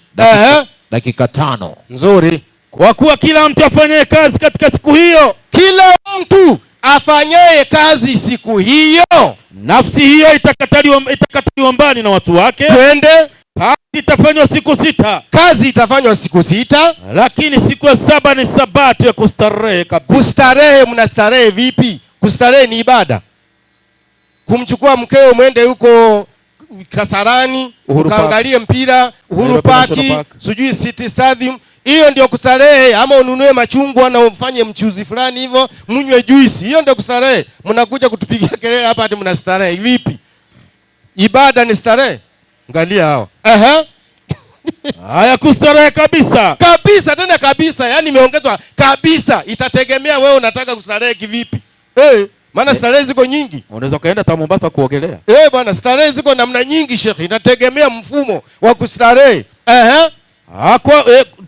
Dakika 5. Nzuri. Kwa kuwa kila mtu afanyaye kazi katika siku hiyo, kila mtu afanyaye kazi siku hiyo, nafsi hiyo itakataliwa mbali na watu wake. Twende. Kazi itafanywa siku 6. Kazi itafanywa siku 6, lakini siku ya 7 ni sabato ya kustarehe kabisa. Kustarehe, mnastarehe vipi? Kustarehe ni ibada. Kumchukua mkeo mwende huko Kasarani, ukaangalie mpira, Uhuru Park, sijui City Stadium. Hiyo ndio kustarehe. Ama ununue machungwa na ufanye mchuzi fulani hivyo, mnywe juisi. Hiyo ndio kustarehe. Mnakuja kutupigia kelele hapa ati mnastarehe. Vipi? Ibada ni starehe? Angalia hawa. Haya, kustarehe kabisa. Kabisa tena kabisa, yani imeongezwa kabisa. Itategemea wewe unataka kustarehe kivipi. Maana starehe ziko nyingi. Unaweza kaenda hata Mombasa kuogelea. Bwana, starehe ziko namna nyingi Sheikh. Inategemea mfumo wa kustarehe.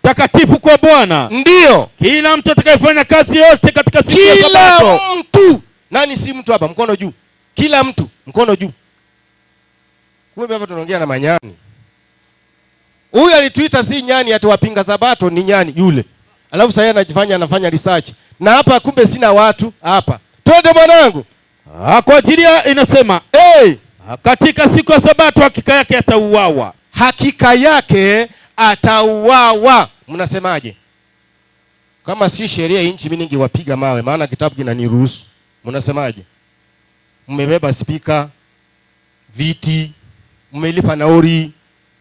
Takatifu kwa Bwana. Ndio. Kila mtu atakayefanya kazi yote katika siku ya Sabato. Kila mtu. Nani si mtu hapa? Mkono juu. Kila mtu, mkono juu. Kumbe hapa tunaongea na manyani. Huyu alituita si nyani ati wapinga Sabato ni nyani yule. Alafu sasa anajifanya anafanya research. Na hapa kumbe sina watu hapa. Twende mwanangu. Kwa ajili inasema, katika siku ya Sabato hakika yake atauawa. Hakika yake atauawa. Mnasemaje? Kama si sheria nchi mimi ningewapiga mawe, maana kitabu kinaniruhusu. Mnasemaje? Mmebeba speaker, viti, mmelipa nauri,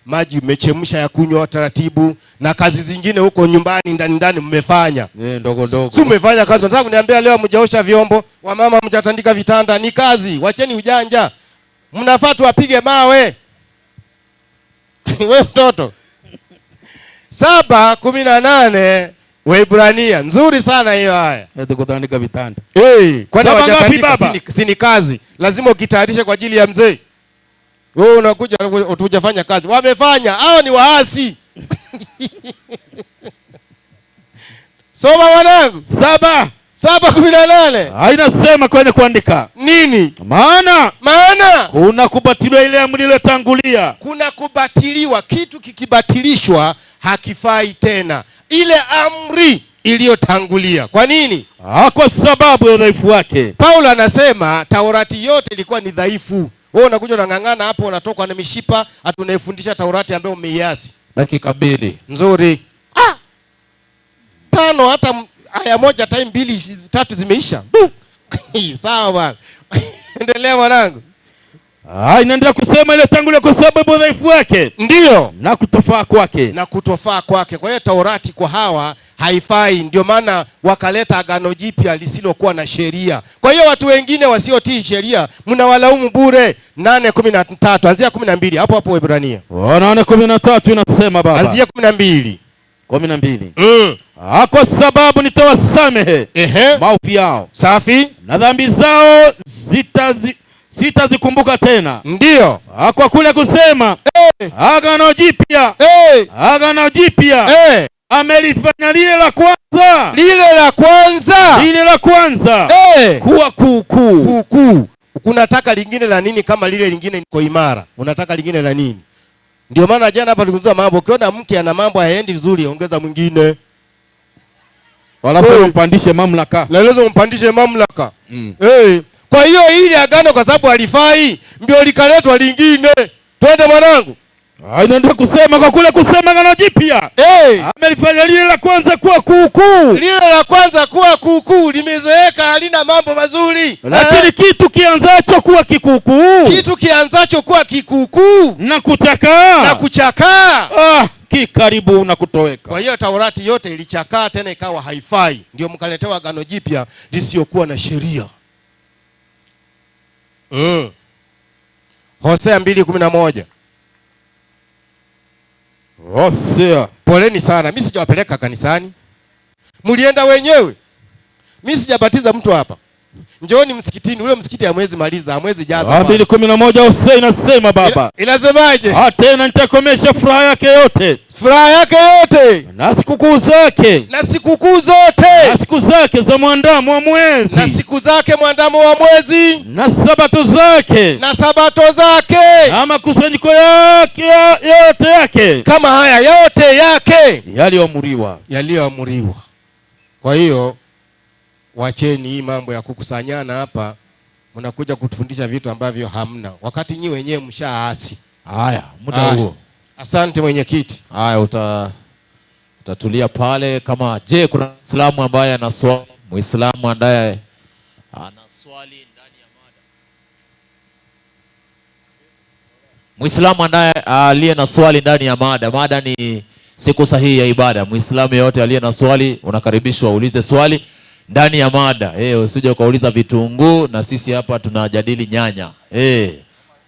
maji mmechemsha ya kunywa taratibu, na kazi zingine huko nyumbani ndani ndani mmefanya. Ndogo ndogo. Si mmefanya kazi. Nataka kuniambia leo mjaosha vyombo, wamama mjatandika vitanda, ni kazi. Wacheni ujanja. Mnafaa tuwapige mawe. Wewe mtoto. 7:18 Waebrania. Nzuri sana hiyo haya. Eti kutandika vitanda. Kwani hawajatandika si ni kazi. Lazima ukitayarishe kwa ajili ya mzee. Wewe unakuja utujafanya kazi. Wamefanya, hao ni waasi. Soma mwanangu. 7:18. Hainasema kwenye kuandika. Nini? Maana kuna kubatiliwa ile amri iliyotangulia. Kuna kubatiliwa, kitu kikibatilishwa hakifai tena. Ile amri iliyotangulia. Kwa nini? Kwa sababu ya udhaifu wake. Paulo anasema Taurati yote ilikuwa ni dhaifu. Wewe unakuja unang'ang'ana hapo, unatoka na mishipa, atunaifundisha Taurati ambayo umeiasi. Dakika 2. Nzuri. 5 hata aya 1 time 2 3 zimeisha. Sawa bwana. Endelea mwanangu. Inaendelea kusema ile tangulia kwa sababu ya udhaifu wake. Ndio. Na kutofaa kwake. Na kutofaa kwake. Kwa hiyo Taurati kwa hawa haifai, ndio maana wakaleta agano jipya lisilokuwa na sheria. Kwa hiyo watu wengine wasiotii sheria mnawalaumu bure. 8:13 anzia 12 hapo hapo Waebrania. 8:13 inasema baba. Anzia 12. 12. Kwa sababu nitawasamehe maovu yao. Safi. Na dhambi zao sitazikumbuka tena. Ndio. Kwa kule kusema agano jipya. Agano jipya. Amelifanya lile la kwanza. Lile la kwanza. Lile la kwanza. Kuwa kuukuu. Kuukuu. Unataka lingine la nini kama lile lingine liko imara? Unataka lingine la nini? Ndio maana jana hapa tulizungumza mambo, ukiona mke ana mambo hayaendi vizuri, ongeza mwingine. Wala umpandishe mamlaka. Lazima umpandishe mamlaka. Kwa hiyo hili agano kwa sababu halifai, ndio likaletwa lingine. Twende mwanangu. Inaendelea kusema kwa kule kusema agano jipya. Amelifanya lile la kwanza kuwa kuukuu. Lile la kwanza kuwa kuukuu limezeeka, halina mambo mazuri. Lakini kitu kianzacho kuwa kikuukuu. Kitu kianzacho kuwa kikuukuu na kuchakaa. Na kuchakaa. Kikaribu na kutoweka. Kwa hiyo Taurati yote ilichakaa tena ikawa haifai. Ndio mkaletewa agano jipya lisiyokuwa na sheria. Hosea 2:11. Hosea. Poleni sana, mimi sijawapeleka kanisani. Mlienda wenyewe. Mimi sijabatiza mtu hapa. Njooni msikitini, ule msikiti hamwezi maliza, hamwezi jaza. 2:11 Hosea inasema baba. Inasemaje? Tena nitakomesha furaha yake yote. Furaha yake yote. Na sikukuu zake. Na sikukuu zote. Na siku zake za mwandamo wa mwezi. Na siku zake mwandamo wa mwezi. Na sabato zake. Na sabato zake. Na makusanyiko yake yote yake. Kama haya yote yake. Yaliyoamriwa. Yaliyoamriwa. Kwa hiyo wacheni hii mambo ya kukusanyana hapa, mnakuja kutufundisha vitu ambavyo hamna, wakati nyi wenyewe mshaasi. Haya, muda huo. Asante mwenyekiti. Haya, utatulia pale. Kama je, kuna Muislamu ambaye ana swali, Muislamu ambaye ana swali ndani ya mada. Muislamu ambaye aliye na swali ndani ya mada. Mada ni siku sahihi ya ibada. Muislamu yeyote aliye na swali unakaribishwa uulize swali ndani ya mada. Usije ukauliza vitunguu na sisi hapa tunajadili nyanya.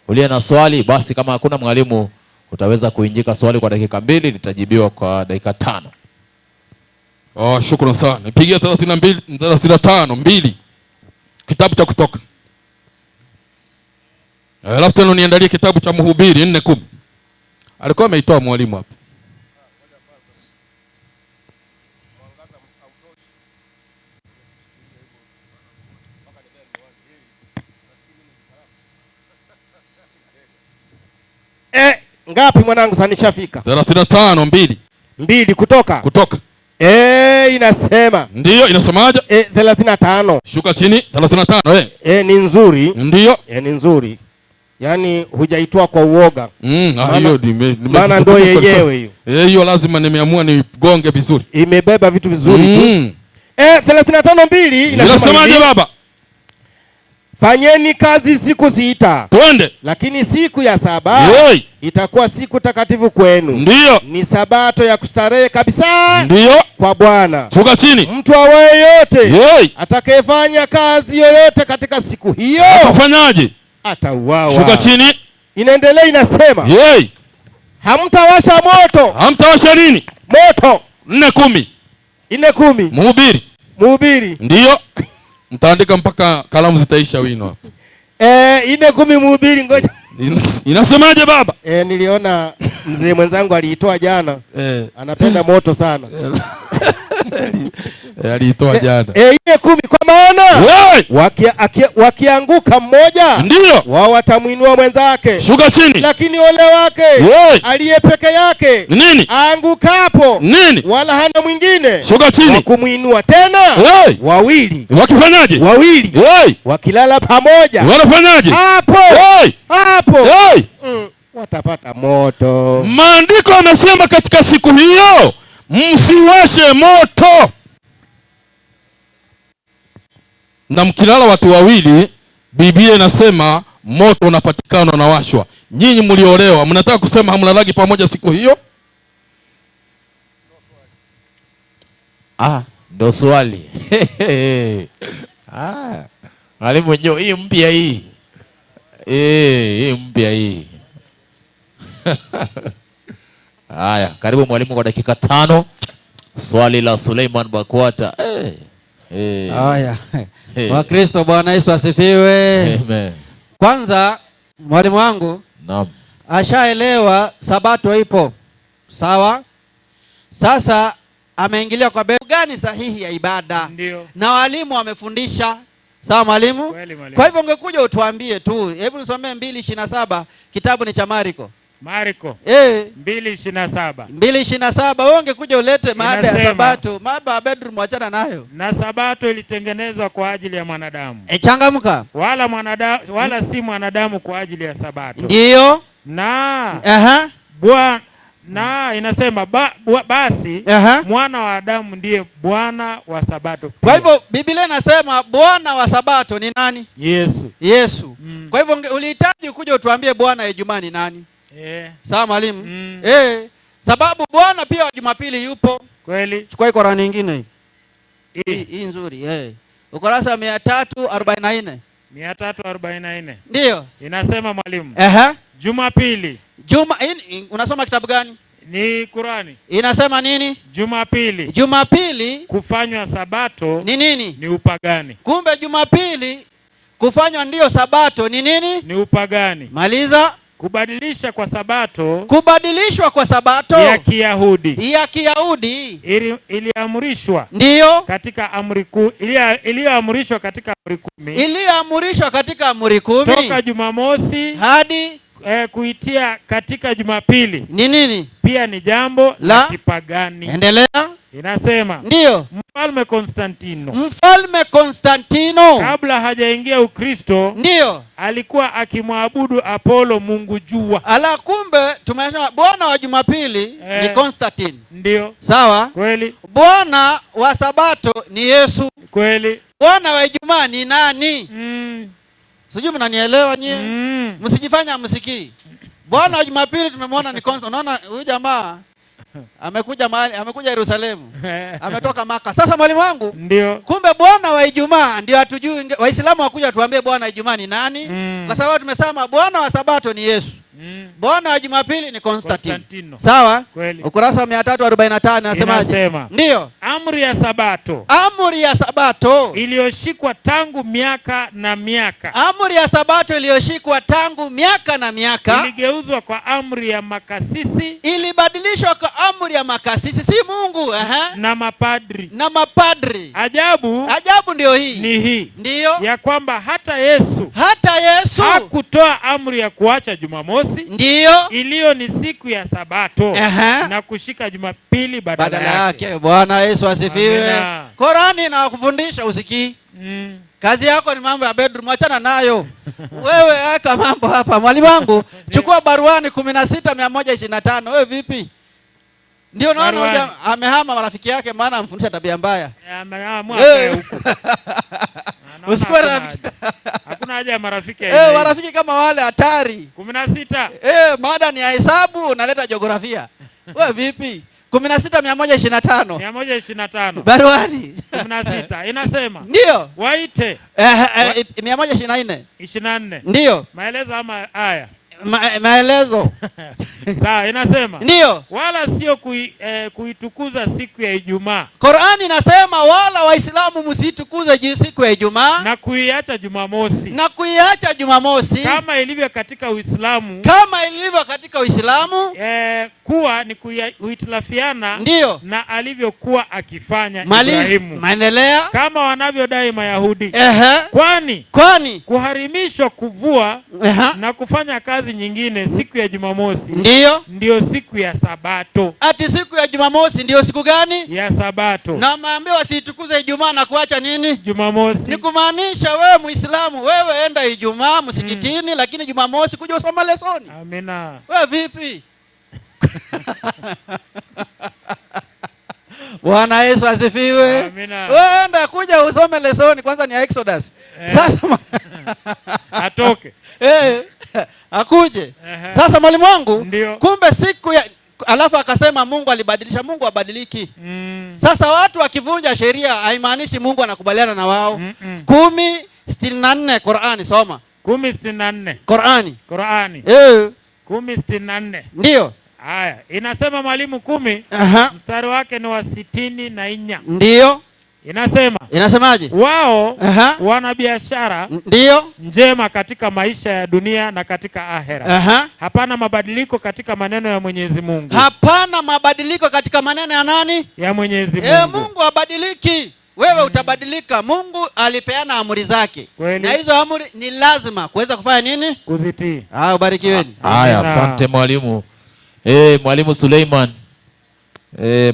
Uliye na swali basi, kama hakuna mwalimu utaweza kuinjika swali kwa dakika 2, litajibiwa kwa dakika 5. Oh, shukrani sana. Nipigie 32 35 2. Kitabu cha Kutoka. Alafu tena niandalie kitabu cha Mhubiri 4:10. Alikuwa ameitoa mwalimu hapa. Ngapi mwanangu sasa nishafika? 35 2. 2 kutoka. Kutoka. Inasema. Ndio, inasemaje? 35. Shuka chini 35 Ni nzuri. Ndio. Ni nzuri. Yaani hujaitoa kwa uoga. Hiyo maana ndio yenyewe hiyo. Hiyo lazima nimeamua nigonge vizuri. Imebeba vitu vizuri tu. 35:2 inasemaje baba? Fanyeni kazi siku 6. Twende. Lakini siku ya 7 itakuwa siku takatifu kwenu. Ndio. Ni sabato ya kustarehe kabisa. Ndio. Kwa Bwana. Shuka chini. Mtu awaye yote atakayefanya kazi yoyote katika siku hiyo atafanyaje? Atauawa. Shuka chini. Inaendelea inasema. Hamtawasha moto. Hamtawasha nini? Moto. 4:10. 4:10. Mhubiri. Mhubiri. Ndio. Mtaandika mpaka kalamu zitaisha wino hapo. 4:10 Mhubiri, ngoja. Inasemaje baba? Niliona mzee mwenzangu aliitoa jana. Anapenda moto sana. Aliitoa jana. 4:10 kwa maana wakianguka mmoja ndio wao watamuinua mwenzake. Shuka chini. Lakini ole wake aliye peke yake nini? Aangukapo nini? Wala hana mwingine. Shuka chini. Kumuinua tena. Wawili. Wakifanyaje? Wawili. Wakilala pamoja. Wanafanyaje? Hapo. Hapo. Watapata moto. Maandiko yamesema katika siku hiyo msiwashe moto. Na mkilala watu wawili, Biblia inasema moto unapatikana unawashwa. Nyinyi mliolewa, mnataka kusema hamlalagi pamoja siku hiyo? Ndo swali. Mwalimu njoo, hii mpya hii. Hii mpya hii. Haya, karibu mwalimu kwa dakika 5. Swali la Suleiman Bakwata. Haya. Wakristo, Bwana Yesu asifiwe. Amen. Kwanza mwalimu wangu naam, ashaelewa sabato ipo. Sawa? Sasa ameingilia kwa bei gani sahihi ya ibada. Ndiyo. Na walimu wamefundisha. Sawa mwalimu? Kwa hivyo ungekuja utuambie tu. Hebu nisomee 2:27, kitabu ni cha Marko. Marko 2:27. 2:27. Wewe ungekuja ulete mada ya sabato. Mada ya bedroom achana nayo. Na sabato ilitengenezwa kwa ajili ya mwanadamu. Changamka. Wala mwanadamu wala si mwanadamu kwa ajili ya sabato. Ndio. Na Bwana na inasema basi mwana wa Adamu ndiye Bwana wa sabato. Kwa hivyo Biblia inasema Bwana wa sabato ni nani? Yesu. Yesu. Kwa hivyo ulihitaji kuja utuambie Bwana Ijumaa ni nani? Sawa mwalimu? Sababu Bwana pia wa Jumapili yupo. Kweli. Chukua Qur'ani nyingine hii. Hii nzuri, Ukurasa 344. 344. Ndio. Inasema mwalimu. Jumapili. Unasoma kitabu gani? Ni Qur'ani. Inasema nini? Jumapili. Jumapili kufanywa sabato ni nini? Ni upagani. Kumbe Jumapili kufanywa ndiyo sabato ni nini? Ni upagani. Maliza. Kubadilisha kwa sabato. Kubadilishwa kwa sabato ya Kiyahudi. Ya Kiyahudi. Iliamrishwa. Ndiyo. Katika amri kuu, iliyoamrishwa katika amri 10. Iliyoamrishwa katika amri 10. Toka Jumamosi hadi kuitia katika Jumapili. Ni nini? Pia ni jambo la kipagani. Endelea. Inasema. Ndiyo. Mfalme Konstantino. Mfalme Konstantino kabla hajaingia Ukristo, ndiyo, alikuwa akimwabudu Apollo mungu jua. Ala, kumbe tumesema Bwana wa Jumapili ni Konstantine. Ndiyo. Sawa? Kweli. Bwana wa Sabato ni Yesu. Kweli. Bwana wa Ijumaa ni nani? Sijui mnanielewa nyie? Msijifanya msikii. Bwana wa Jumapili tumemwona ni Konstantine. Unaona huyu jamaa Amekuja mahali, amekuja Yerusalemu. Ametoka Maka. Sasa mwalimu wangu, ndio. Kumbe Bwana wa Ijumaa ndio hatujui. Waislamu wakuja tuambie Bwana Ijumaa ni nani? Kwa sababu tumesema Bwana wa Sabato ni Yesu. Bwana wa Jumapili ni Constantino. Sawa? Kweli. Ukurasa 345 nasemaje? Ndio. Amri ya Sabato. Amri ya Sabato iliyoshikwa tangu miaka na miaka. Amri ya Sabato iliyoshikwa tangu miaka na miaka iligeuzwa kwa amri ya makasisi. Ilibadilishwa kwa amri ya makasisi, si Mungu, na mapadri. Na mapadri. Ajabu. Ajabu ndio hii. Ni hii. Ndio. Ya kwamba hata Yesu hakutoa amri ya kuacha Jumamosi. Ndio. Iliyo ni siku ya Sabato na kushika Jumapili badala yake. Bwana Yesu asifiwe. Korani inakufundisha usikii. Kazi yako ni mambo ya bedroom, achana nayo. Wewe weka mambo hapa. Mwalimu wangu, chukua baruani 16125. Wewe vipi? Ndio naona huyu amehama marafiki yake maana amfundisha tabia mbaya. Ameamua akae huko. Usikuwe rafiki. Hakuna haja ya marafiki. Marafiki kama wale hatari. 16. Mada ni ya hesabu unaleta jiografia. Wewe vipi? 16125. 125. Baruani. 16 inasema. Ndio. Waite. 124. 24. Ndio. Maelezo ama haya? Maelezo. Sawa, inasema. Ndio. Wala sio kuitukuza siku ya Ijumaa. Qur'ani inasema wala Waislamu msitukuze siku ya Ijumaa na kuiacha Jumamosi. Na kuiacha Jumamosi kama ilivyo katika Uislamu. Kama ilivyo katika Uislamu kuwa ni kuhitilafiana na alivyokuwa akifanya Ibrahimu. Maendelea. Kama wanavyodai Mayahudi. Kwani kuharimishwa kuvua na kufanya kazi nyingine siku ya Jumamosi. Ndio. Ndio siku ya Sabato. Ati siku ya Jumamosi ndio siku gani? Ya Sabato. Na maambia wasitukuze Ijumaa na kuacha nini? Jumamosi. Ni kumaanisha wewe Muislamu, wewe enda Ijumaa msikitini lakini Jumamosi kuja usoma lesoni. Amina. Wewe vipi? Bwana Yesu asifiwe. Amina. Wewe enda kuja usome lesoni kwanza ni Exodus. Sasa atoke. Akuje. Sasa mwalimu wangu, kumbe siku ya alafu akasema Mungu alibadilisha. Mungu abadiliki. Sasa watu wakivunja sheria haimaanishi Mungu anakubaliana na wao. 10:64 Qur'ani soma. 10:64. Qur'ani. Qur'ani. 10:64. Ndio. Haya, inasema mwalimu 10 mstari wake ni wa 64. Ndio. Inasema. Inasemaje? Wao wana biashara ndio njema katika maisha ya dunia na katika ahera. Hapana mabadiliko katika maneno ya Mwenyezi Mungu. Hapana mabadiliko katika maneno ya nani? Ya Mwenyezi Mungu. Mungu habadiliki. Wewe utabadilika. Mungu alipeana amri zake. Kweli. Na hizo amri ni lazima kuweza kufanya nini? Kuzitii. Ubarikiweni. Haya, asante mwalimu. Mwalimu Suleiman.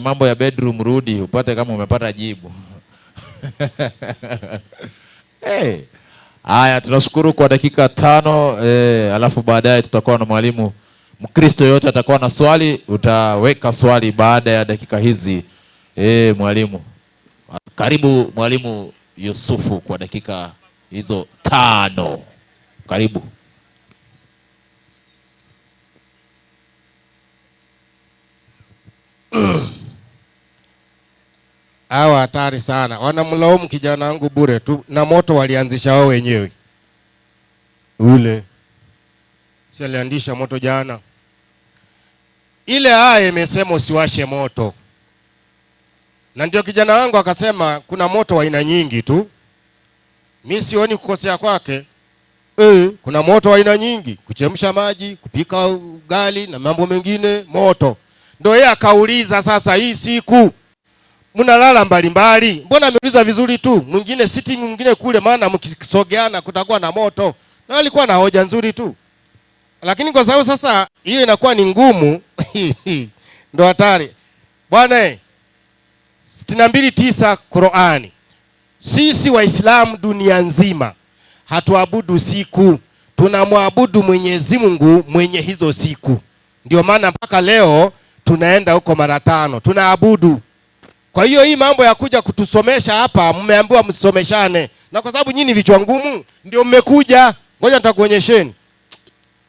Mambo ya bedroom rudi upate kama umepata jibu. Haya, tunashukuru kwa dakika 5, alafu baadaye tutakuwa na mwalimu Mkristo yote atakuwa na swali, utaweka swali baada ya dakika hizi. Mwalimu. Karibu mwalimu Yusufu kwa dakika hizo 5. Karibu. Hawa hatari sana. Wanamlaumu kijana wangu bure tu na moto walianzisha wao wenyewe. Ule si aliandisha moto jana. Ile aya imesema usiwashe moto. Na ndio kijana wangu akasema kuna moto wa aina nyingi tu. Mimi sioni kukosea kwake. Kuna moto wa aina nyingi, kuchemsha maji, kupika ugali na mambo mengine, moto. Ndio yeye akauliza sasa hii siku mnalala mbalimbali. Mbona ameuliza vizuri tu? Mwingine sitting, mwingine kule, maana mkisogeana kutakuwa na moto. Na alikuwa na hoja nzuri tu. Lakini kwa sababu sasa hiyo inakuwa ni ngumu ndio hatari. Bwana 62:9 Qur'ani. Sisi Waislamu dunia nzima hatuabudu siku, tunamwabudu Mwenyezi Mungu mwenye hizo siku. Ndio maana mpaka leo tunaenda huko mara 5, tunaabudu. Kwa hiyo hii mambo ya kuja kutusomesha hapa, mmeambiwa msomeshane. Na kwa sababu nyinyi vichwa ngumu ndio mmekuja. Ngoja nitakuonyesheni.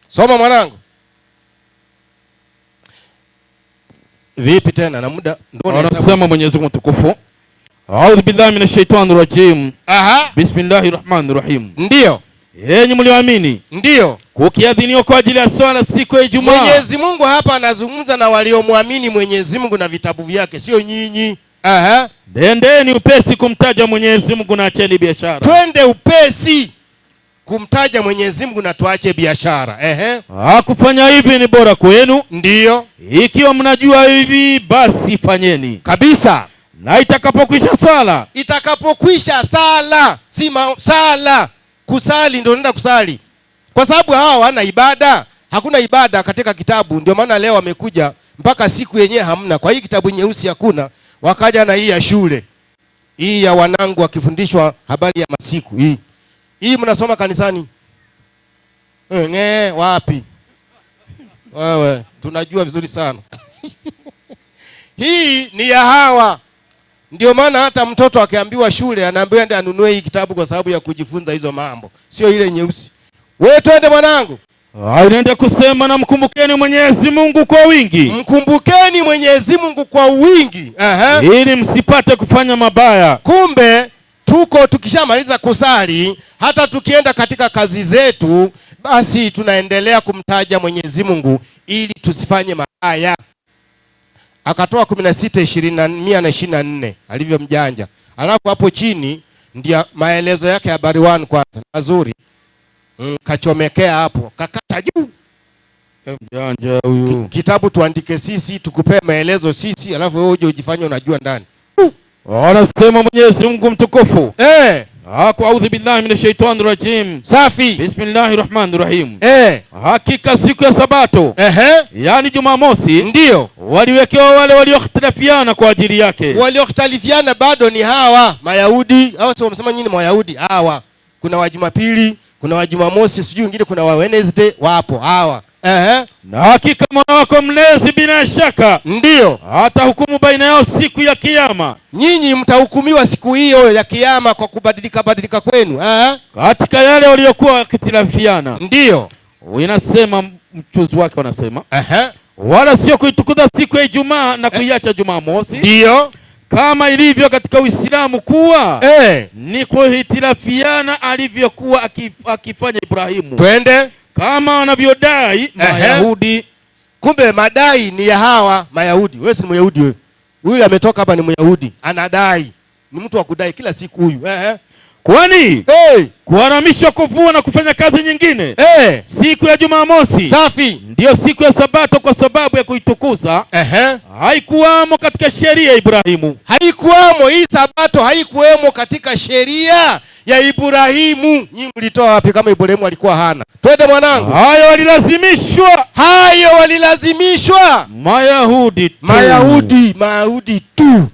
Soma mwanangu. Vipi tena na muda ndio anasema Mwenyezi Mungu mtukufu. A'udhu billahi minash shaitani rajim. Aha. Bismillahirrahmanirrahim. Ndio. Enyi mlioamini. Ndio. Kukiadhiniwa kwa ajili ya swala siku ya Ijumaa. Mwenyezi Mungu hapa anazungumza na waliomwamini Mwenyezi Mungu na vitabu vyake, sio nyinyi. Aha. Nendeni upesi kumtaja Mwenyezi Mungu na acheni biashara. Twende upesi kumtaja Mwenyezi Mungu na tuache biashara. Ehe. Kufanya hivi ni bora kwenu. Ndio. Ikiwa mnajua hivi basi fanyeni. Kabisa. Na itakapokwisha sala. Itakapokwisha sala, si sala. Kusali ndio nenda kusali. Kwa sababu hawa hawana ibada. Hakuna ibada katika kitabu, ndio maana leo wamekuja mpaka siku yenyewe hamna. Kwa hii kitabu nyeusi hakuna. Wakaja na hii ya shule. Hii ya wanangu wakifundishwa habari ya masiku hii. Hii mnasoma kanisani? Wapi? Wewe, tunajua vizuri sana. Hii ni ya hawa. Ndio maana hata mtoto akiambiwa shule anaambiwa ende anunue hii kitabu kwa sababu ya kujifunza hizo mambo. Sio ile nyeusi. Wewe twende mwanangu. Unaenda kusema na mkumbukeni Mwenyezi Mungu kwa wingi. Mkumbukeni Mwenyezi Mungu kwa wingi. Aha. Ili msipate kufanya mabaya. Kumbe tuko tukishamaliza kusali, hata tukienda katika kazi zetu, basi tunaendelea kumtaja Mwenyezi Mungu ili tusifanye mabaya. Akatoa 16:124 alivyo mjanja. Alafu hapo chini ndio maelezo yake ya habari 1 kwanza. Mazuri. Kachomekea hapo, kakata juu. Mjanja huyu. Kitabu tuandike sisi, tukupe maelezo sisi, alafu wewe uje ujifanye unajua ndani. Anasema Mwenyezi Mungu mtukufu. A'udhu billahi minash shaitani rajim. Safi. Bismillahirrahmanirrahim. Hakika siku ya Sabato, yaani Jumamosi, ndio waliwekewa wale walioختلفiana kwa ajili yake. Walioختلفiana bado ni hawa Mayahudi. Hawa sio wamesema nyinyi ni Mayahudi hawa. Kuna wa Jumapili, kuna wa Jumamosi, sijui wengine kuna wa Wednesday, wapo hawa. Na hakika Mola wako mlezi bila shaka ndio hata hukumu baina yao siku ya kiyama. Nyinyi mtahukumiwa siku hiyo ya kiyama kwa kubadilika badilika kwenu. Katika yale waliokuwa wakitilafiana. Ndio. Inasema mchuzi wake wanasema. Wala sio kuitukuza siku ya Ijumaa na kuiacha Jumamosi. Ndio. Kama ilivyo katika Uislamu kuwa ni kuhitilafiana alivyokuwa akifanya Ibrahimu. Twende. Kama wanavyodai Mayahudi. Kumbe madai ni ya hawa Mayahudi. Wewe si Myahudi wewe. Huyu ametoka hapa ni Myahudi. Anadai. Ni mtu wa kudai kila siku huyu. Kwani kuharamishwa kuvua na kufanya kazi nyingine siku ya Jumamosi. Safi. Ndiyo siku ya Sabato kwa sababu ya kuitukuza. Haikuwamo katika sheria ya Ibrahimu. Haikuwamo hii Sabato, haikuwemo katika sheria ya Ibrahimu. Nyinyi mlitoa wapi kama Ibrahimu alikuwa hana? Twende mwanangu. Hayo walilazimishwa. Hayo walilazimishwa. Mayahudi tu. Mayahudi tu.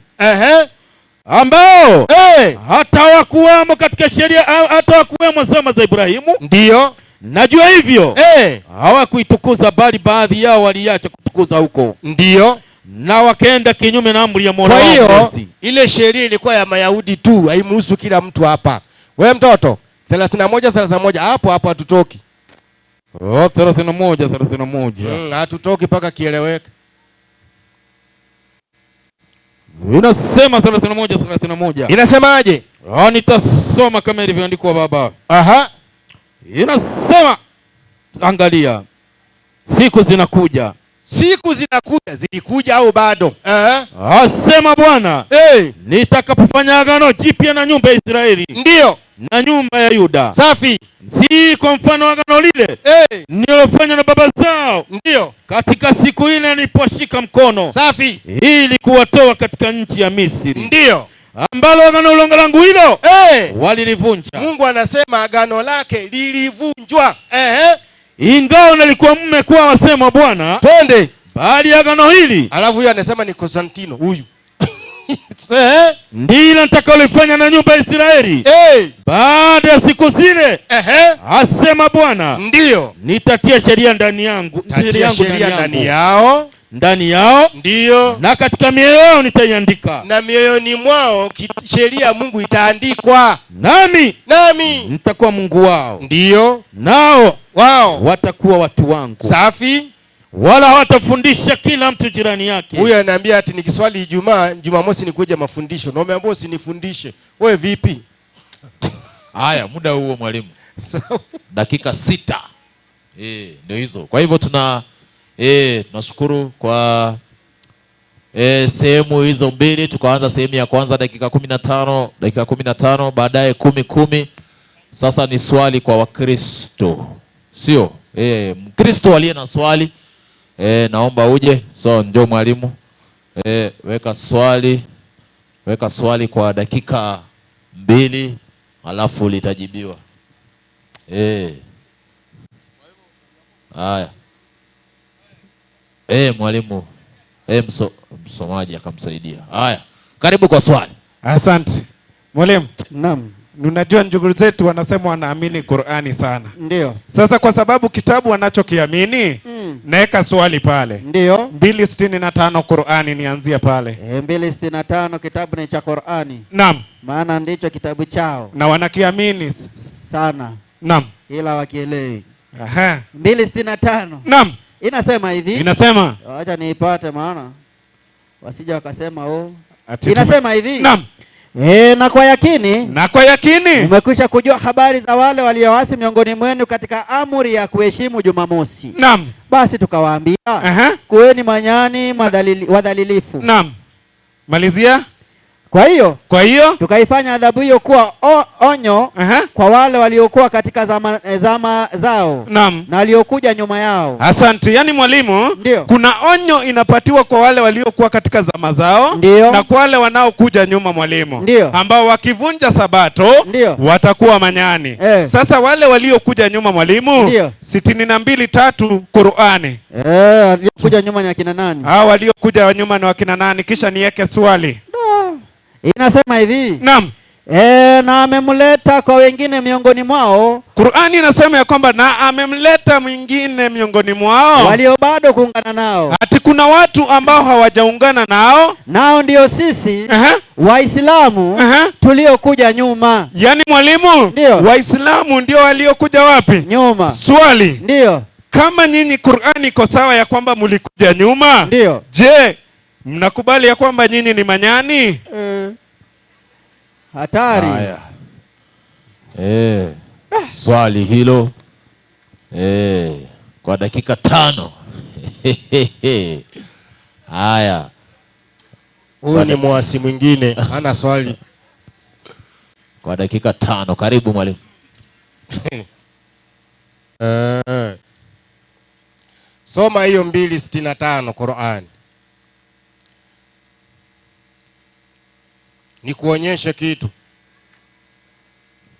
Ambao hata hawakuwamo katika sheria, hata hawakuwemo zama za Ibrahimu. Ndio. Najua hivyo. Hawakuitukuza bali baadhi yao waliacha kutukuza huko. Ndio. Na wakaenda kinyume na amri ya Mola wao. Kwa hiyo ile sheria ilikuwa ya Mayahudi tu, haimuhusu kila mtu hapa. Wewe mtoto 31 31 hapo hapo hatutoki. 31 31. Hatutoki mpaka kieleweke. Inasema 31 31. Inasemaje? Nitasoma kama ilivyoandikwa baba. Inasema angalia, siku zinakuja. Siku zinakuja, zilikuja au bado? Asema Bwana, nitakapofanya agano jipya na nyumba ya Israeli. Ndio. Na nyumba ya Yuda. Safi. Si kwa mfano agano lile nililofanya na baba zao. Ndio. Katika siku ile niliposhika mkono. Safi. Ili kuwatoa katika nchi ya Misri. Ndio. Ambalo agano langu hilo walilivunja. Mungu anasema agano lake lilivunjwa. Ingawa nalikuwa mume kwa wasema Bwana. Twende. Bali agano hili. Alafu huyu anasema ni Konstantino huyu. Ndilo nitakalofanya na nyumba ya Israeli. Baada ya siku zile, asema Bwana, ndio nitatia sheria ndani yangu, sheria yangu ndani yao, ndani yao, ndio, na katika mioyo yao nitaiandika, na mioyoni mwao sheria ya Mungu itaandikwa, nami nitakuwa Mungu wao, ndio, nao wao watakuwa watu wangu. Safi. Wala hawatafundisha kila mtu jirani yake. Huyu ananiambia ati nikiswali Ijumaa, Jumamosi nikuja mafundisho. Na umeambiwa usinifundishe. Wewe vipi? Haya, muda huo mwalimu. Dakika 6. Ndio hizo. Kwa hivyo tuna tunashukuru kwa sehemu hizo mbili. Tukaanza sehemu ya kwanza dakika 15, dakika 15, baadaye 10 10. Sasa ni swali kwa Wakristo. Sio? Mkristo aliye na swali naomba uje. So njoo mwalimu. Weka swali. Weka swali kwa dakika 2 alafu litajibiwa. Haya. Mwalimu. Msomaji akamsaidia. Haya. Karibu kwa swali. Asante. Mwalimu. Naam. Unajua ndugu zetu wanasema wanaamini Qur'ani sana. Ndio. Sasa kwa sababu kitabu wanachokiamini, naeka swali pale. Ndio. 265 Qur'ani, nianzie pale. 265 kitabu ni cha Qur'ani. Naam. Maana ndicho kitabu chao. Na wanakiamini sana. Naam. Ila wakielewi. Aha. 265. Naam. Inasema hivi. Inasema. Acha niipate maana wasija wakasema oh. Inasema hivi. Naam. Na kwa yakini, na kwa yakini umekwisha kujua habari za wale walioasi miongoni mwenu katika amri ya kuheshimu Jumamosi. Naam. Basi tukawaambia, kuweni manyani wadhalilifu. Naam. Malizia. Kwa hiyo tukaifanya adhabu hiyo kuwa onyo kwa wale waliokuwa katika zama zao. Naam. Na waliokuja nyuma yao. Asante. Yaani mwalimu, ndiyo, kuna onyo inapatiwa kwa wale waliokuwa katika zama zao. Ndiyo. Na kwa wale wanaokuja nyuma mwalimu. Ndiyo. Ambao wakivunja sabato, ndiyo, watakuwa manyani. Sasa wale waliokuja nyuma mwalimu, 62:3 Qur'ani. Waliokuja nyuma ni akina nani? Hao waliokuja nyuma ni wakina nani? Kisha niweke swali. Inasema hivi. Naam. Na amemleta kwa wengine miongoni mwao. Qur'ani inasema ya kwamba na amemleta mwingine miongoni mwao walio bado kuungana nao. Ati kuna watu ambao hawajaungana nao. Nao ndio sisi Waislamu tuliokuja nyuma. Yaani mwalimu, Waislamu ndio waliokuja wapi? Nyuma. Swali. Ndio. Kama nyinyi Qur'ani iko sawa ya kwamba mlikuja nyuma, ndio, je, mnakubali ya kwamba nyinyi ni manyani? Hatari. Haya. Swali hilo kwa dakika 5. Haya. Huyu ni muasi mwingine, hana swali. Kwa dakika 5, karibu mwalimu. Soma hiyo 265 Qur'ani. Nikuonyeshe kitu.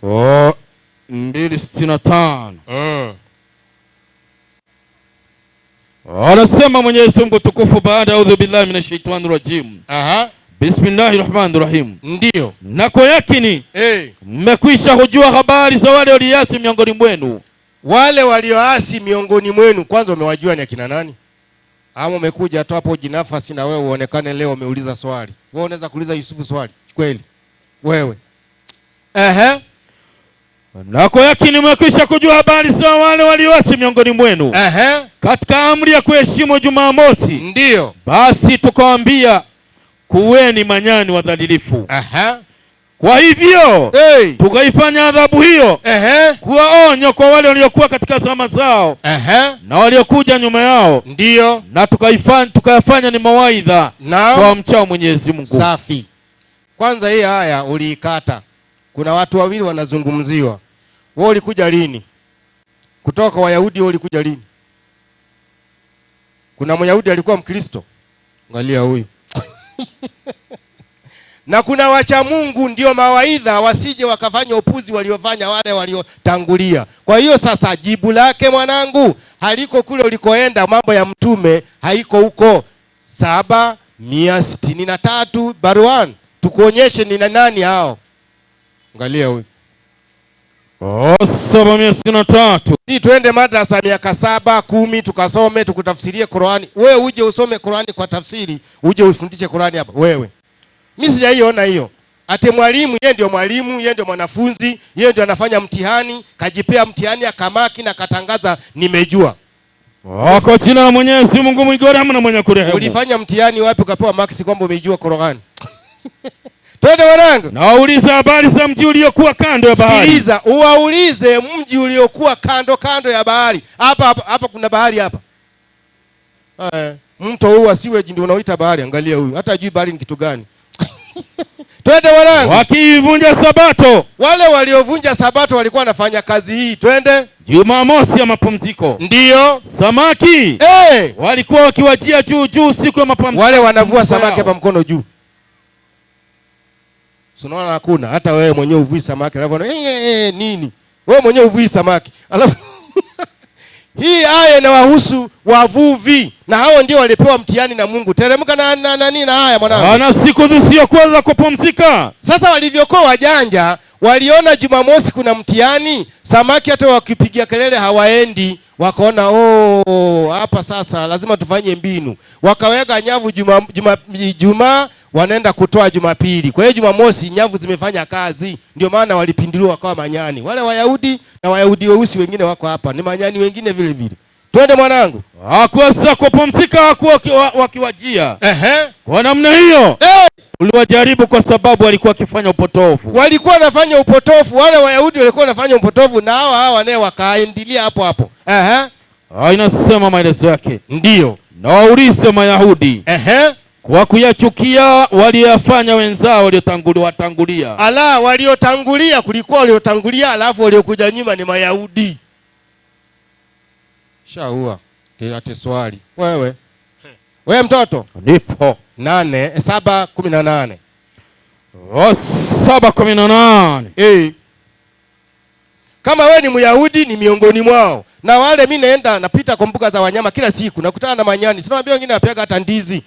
265. Anasema Mwenyezi Mungu tukufu baada audhu billahi minashaitani rajim. Aha. Bismillahirrahmanirrahim. Ndio. Na kwa yakini mmekwisha kujua habari za wale walioasi miongoni mwenu. Wale walioasi miongoni mwenu kwanza umewajua ni akina nani? Ama umekuja tu hapo jinafasi na wewe uonekane leo umeuliza swali. Wewe unaweza kuuliza Yusufu swali kweli? Wewe. Na kwa yakini mmekwisha kujua habari za wale walioasi miongoni mwenu. Katika amri ya kuheshimu Jumamosi. Ndio. Basi tukawaambia kuweni manyani wadhalilifu. Kwa hivyo tukaifanya adhabu hiyo kuwa onyo kwa wale waliokuwa katika zama zao na waliokuja nyuma yao. Ndio. Na tukayafanya ni mawaidha kwa mchao Mwenyezi Mungu. Safi. Kwanza hii haya uliikata. Kuna watu wawili wanazungumziwa. Wewe ulikuja lini? Kutoka kwa Wayahudi wewe ulikuja lini? Kuna Myahudi alikuwa Mkristo? Angalia huyu. Na kuna wacha Mungu ndio mawaidha wasije wakafanya upuzi waliofanya wale waliotangulia. Kwa hiyo sasa jibu lake mwanangu haliko kule ulikoenda, mambo ya mtume haiko huko. 763 baruan tukuonyeshe ni nani hao. Angalia huyu. 763. Si tuende madrasa miaka 7, 10 tukasome tukutafsirie Qur'ani. Wewe uje usome Qur'ani kwa tafsiri, uje ufundishe Qur'ani hapa wewe. Mimi sijaiona hiyo. Ate mwalimu, yeye ndio mwalimu, yeye ndio mwanafunzi, yeye ndio anafanya mtihani, kajipea mtihani akamaki na katangaza nimejua. Kwa jina la Mwenyezi Mungu mwingi wa rehema na mwenye kurehemu. Ulifanya mtihani wapi ukapewa maksi kwamba umeijua Qur'an? Twende wanangu. Na waulize habari za mji uliokuwa kando ya bahari. Sikiliza, uwaulize mji uliokuwa kando kando ya bahari. Hapa hapa kuna bahari hapa. Mto huu wa sewage ndio unaoita bahari. Angalia huyu, hata hajui bahari ni kitu gani. Twende wanangu. Wakivunja sabato. Wale waliovunja sabato walikuwa wanafanya kazi hii. Twende. Jumamosi ya mapumziko. Ndio. Samaki. Walikuwa wakiwajia juu juu siku ya mapumziko. Wale wanavua samaki hapa mkono juu. Unaona hakuna hata wewe mwenyewe uvui samaki. Alafu nini? Wewe mwenyewe uvui samaki. Alafu hii aya inawahusu wavuvi na hao ndio walipewa mtihani na Mungu. Teremka na nani na haya mwanangu. Ana siku zisizokuwa za kupumzika. Sasa walivyokuwa wajanja, waliona Jumamosi kuna mtihani, samaki hata wakipigia kelele hawaendi. Wakaona hapa sasa lazima tufanye mbinu. Wakaweka nyavu Juma wanaenda kutoa Jumapili. Kwa hiyo Jumamosi nyavu zimefanya kazi. Ndio maana walipinduliwa wakawa manyani. Wale Wayahudi na Wayahudi weusi wengine wako hapa, ni manyani wengine vile vile. Twende mwanangu. Hakuweza kupumzika, hakuwa wakiwajia. Kwa namna hiyo uliwajaribu kwa sababu walikuwa wakifanya upotofu. Walikuwa wanafanya upotofu, wale Wayahudi walikuwa wanafanya upotofu na hao wanae wakaendelea hapo hapo. Inasema maelezo yake. Ndio. Na waulize Mayahudi. Kwa kuyachukia waliyafanya wenzao waliotangulia. Ala, waliotangulia kulikuwa waliotangulia, alafu waliokuja nyuma ni Mayahudi. Shaua ate swali. Wewe. Wewe mtoto. Nipo. 7:18. 7:18. Kama wewe ni Myahudi ni miongoni mwao. Na wale mimi naenda napita kwa mbuga za wanyama kila siku nakutana na manyani. Sinaambia wengine wapiaga hata ndizi.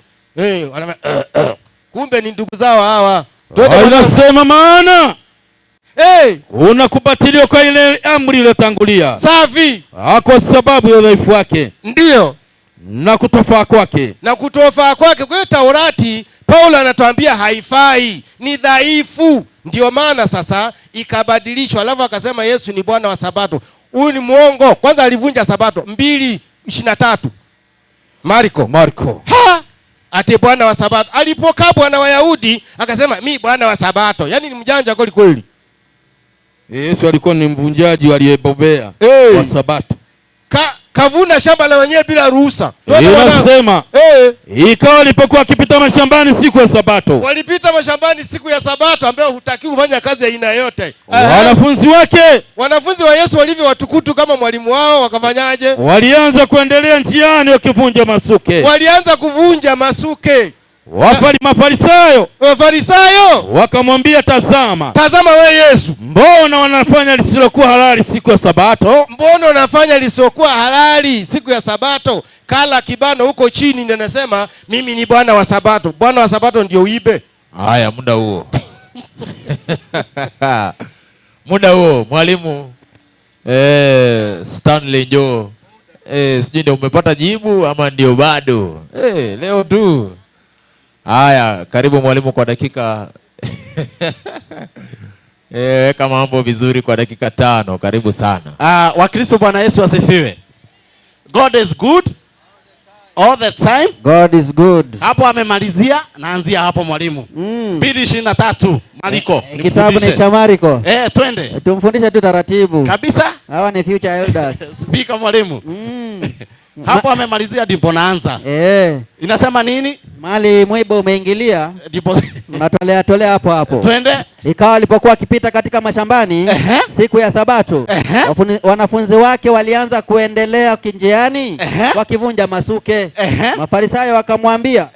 Kumbe ni ndugu zao hawa. Inasema maana unakubatiliwa kwa ile amri iliyotangulia. Safi. Kwa sababu ya udhaifu wake. Ndio. Na kutofaa kwake. Na kutofaa kwake. Kwa hiyo Taurati Paulo anatuambia haifai, ni dhaifu. Ndio maana sasa ikabadilishwa. Alafu akasema Yesu ni Bwana wa Sabato. Huyu ni muongo. Kwanza alivunja Sabato 2:23. Marko. Ha! Ati Bwana wa Sabato. Alipokaa Bwana wa Wayahudi akasema mi Bwana wa Sabato. Yaani ni mjanja kweli kweli. Yesu alikuwa ni mvunjaji aliyebobea wa Sabato. Kavuna shamba la wenyewe bila ruhusa. Inasema ikawa walipokuwa wakipita mashambani siku ya Sabato. Walipita mashambani siku ya Sabato ambayo hutakiwi kufanya kazi ya aina yote. Wanafunzi wake, wanafunzi wa Yesu walivyo watukutu kama mwalimu wao wakafanyaje? Walianza kuendelea njiani wakivunja masuke. Walianza kuvunja masuke. Mafarisayo wakamwambia, tazama. Tazama wewe Yesu. Mbona wanafanya lisilokuwa halali siku ya Sabato? Mbona wanafanya lisilokuwa halali siku ya Sabato? Kala kibano huko chini ndio nasema mimi ni Bwana wa Sabato. Bwana wa Sabato ndio uibe. Haya, muda huo. Muda huo mwalimu Stanley njoo. Sijui ndio umepata jibu ama ndio bado. Leo tu. Haya, karibu mwalimu kwa dakika weka mambo vizuri kwa dakika 5, karibu sana. Wakristo, Bwana Yesu asifiwe. God is good all the time. God is good. Hapo amemalizia, naanzia hapo mwalimu. 2:23 Mariko. Kitabu ni cha Mariko. Twende. Tumfundishe tu taratibu. Kabisa. Hawa ni future elders. Speaker mwalimu. Hapo amemalizia ndipo naanza. Inasema nini? Mali mwiba umeingilia. Ndipo natolea tolea hapo hapo. Twende. Ikawa alipokuwa akipita katika mashambani siku ya Sabato, wanafunzi wake walianza kuendelea kinjiani wakivunja masuke. Mafarisayo wakamwambia,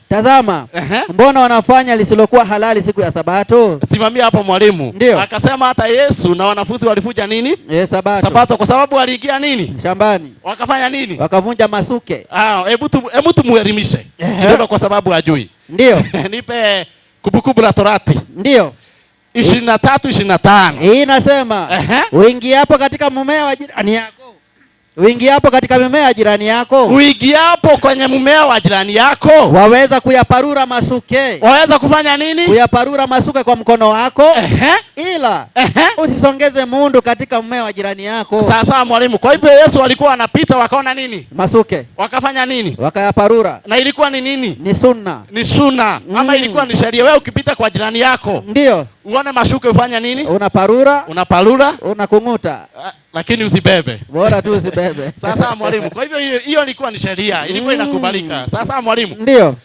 tazama, mbona wanafanya lisilokuwa halali siku ya Sabato? Simamia hapo mwalimu. Ndio. Akasema hata Yesu na wanafunzi walivunja nini? Sabato. Sabato kwa sababu waliingia nini? Shambani. Wakafanya nini? Wakavunja masuke. Hebu tumuelimishe kidogo kwa sababu hajui. Ndio. Nipe Kumbukumbu la Torati. Ndio. 23:25. Hii inasema uingiapo katika mmea wa jirani yako Uingiapo katika mimea ya jirani yako, uingiapo kwenye mmea wa jirani yako, waweza kuyaparura masuke. Waweza kufanya nini? Kuyaparura masuke kwa mkono wako. Ila usisongeze mundu katika mmea wa jirani yako. Sasa mwalimu, kwa hivyo Yesu alikuwa anapita wakaona nini? Masuke. Wakafanya nini? Wakayaparura. Na ilikuwa ni nini? Ni sunna. Ni sunna. Ama ilikuwa ni sheria. Wewe ukipita kwa jirani yako, ndio uone mashuke ufanya nini? Unaparura. Unaparura. Unakunguta. Lakini usibebe. Bora tu usibebe. Sasa mwalimu, kwa hivyo hiyo ilikuwa ni sheria, ilikuwa inakubalika. Sasa mwalimu. Ndio.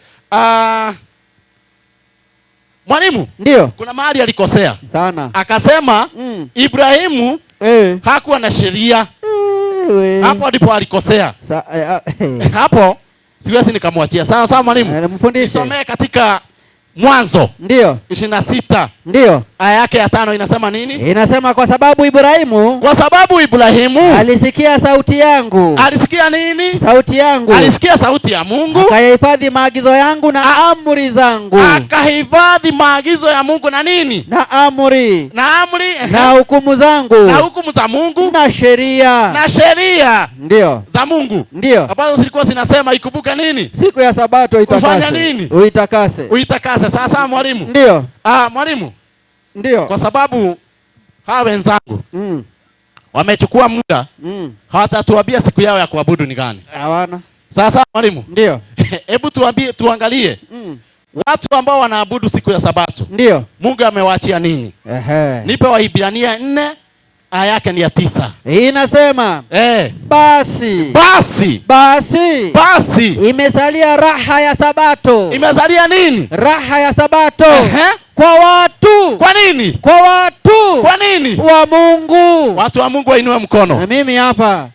Mwalimu. Ndio. Kuna mahali alikosea sana. Akasema Ibrahimu hakuwa na sheria. Hapo ndipo alikosea. Hapo siwezi nikamwachia. Sawa sawa mwalimu. Mfundishe. Nisomee katika Mwanzo. Ndio. 26. Ndio. Aya yake ya 5 inasema nini? Inasema kwa sababu Ibrahimu, kwa sababu Ibrahimu alisikia sauti yangu. Alisikia nini? Sauti yangu. Alisikia sauti ya Mungu. Akahifadhi maagizo yangu na amri zangu. Akahifadhi maagizo ya Mungu na nini? Na amri. Na amri. Na hukumu zangu. Na hukumu za Mungu. Na sheria. Na sheria. Ndio. Za Mungu. Ndio. Ambazo zilikuwa zinasema ikumbuke nini? Siku ya Sabato itakase. Ufanye nini? Uitakase. Uitakase. Sasa mwalimu. Ndio. Mwalimu. Ndio. Kwa sababu hawa wenzangu wamechukua muda, hawatatuambia siku yao ya kuabudu ni gani. Hawana. Sasa mwalimu. Ndio. Hebu tuambie, tuangalie watu ambao wanaabudu siku ya Sabato. Ndio. Mungu amewaachia nini? Nipe Waibrania 4 aya yake ni ya 9. Inasema basi. Basi. Basi. Basi. Imesalia raha ya Sabato. Imesalia nini? Raha ya Sabato. Kwa watu. Kwa nini? Kwa watu. Kwa nini? Wa Mungu. Watu wa Mungu wainue mkono. Na mimi hapa.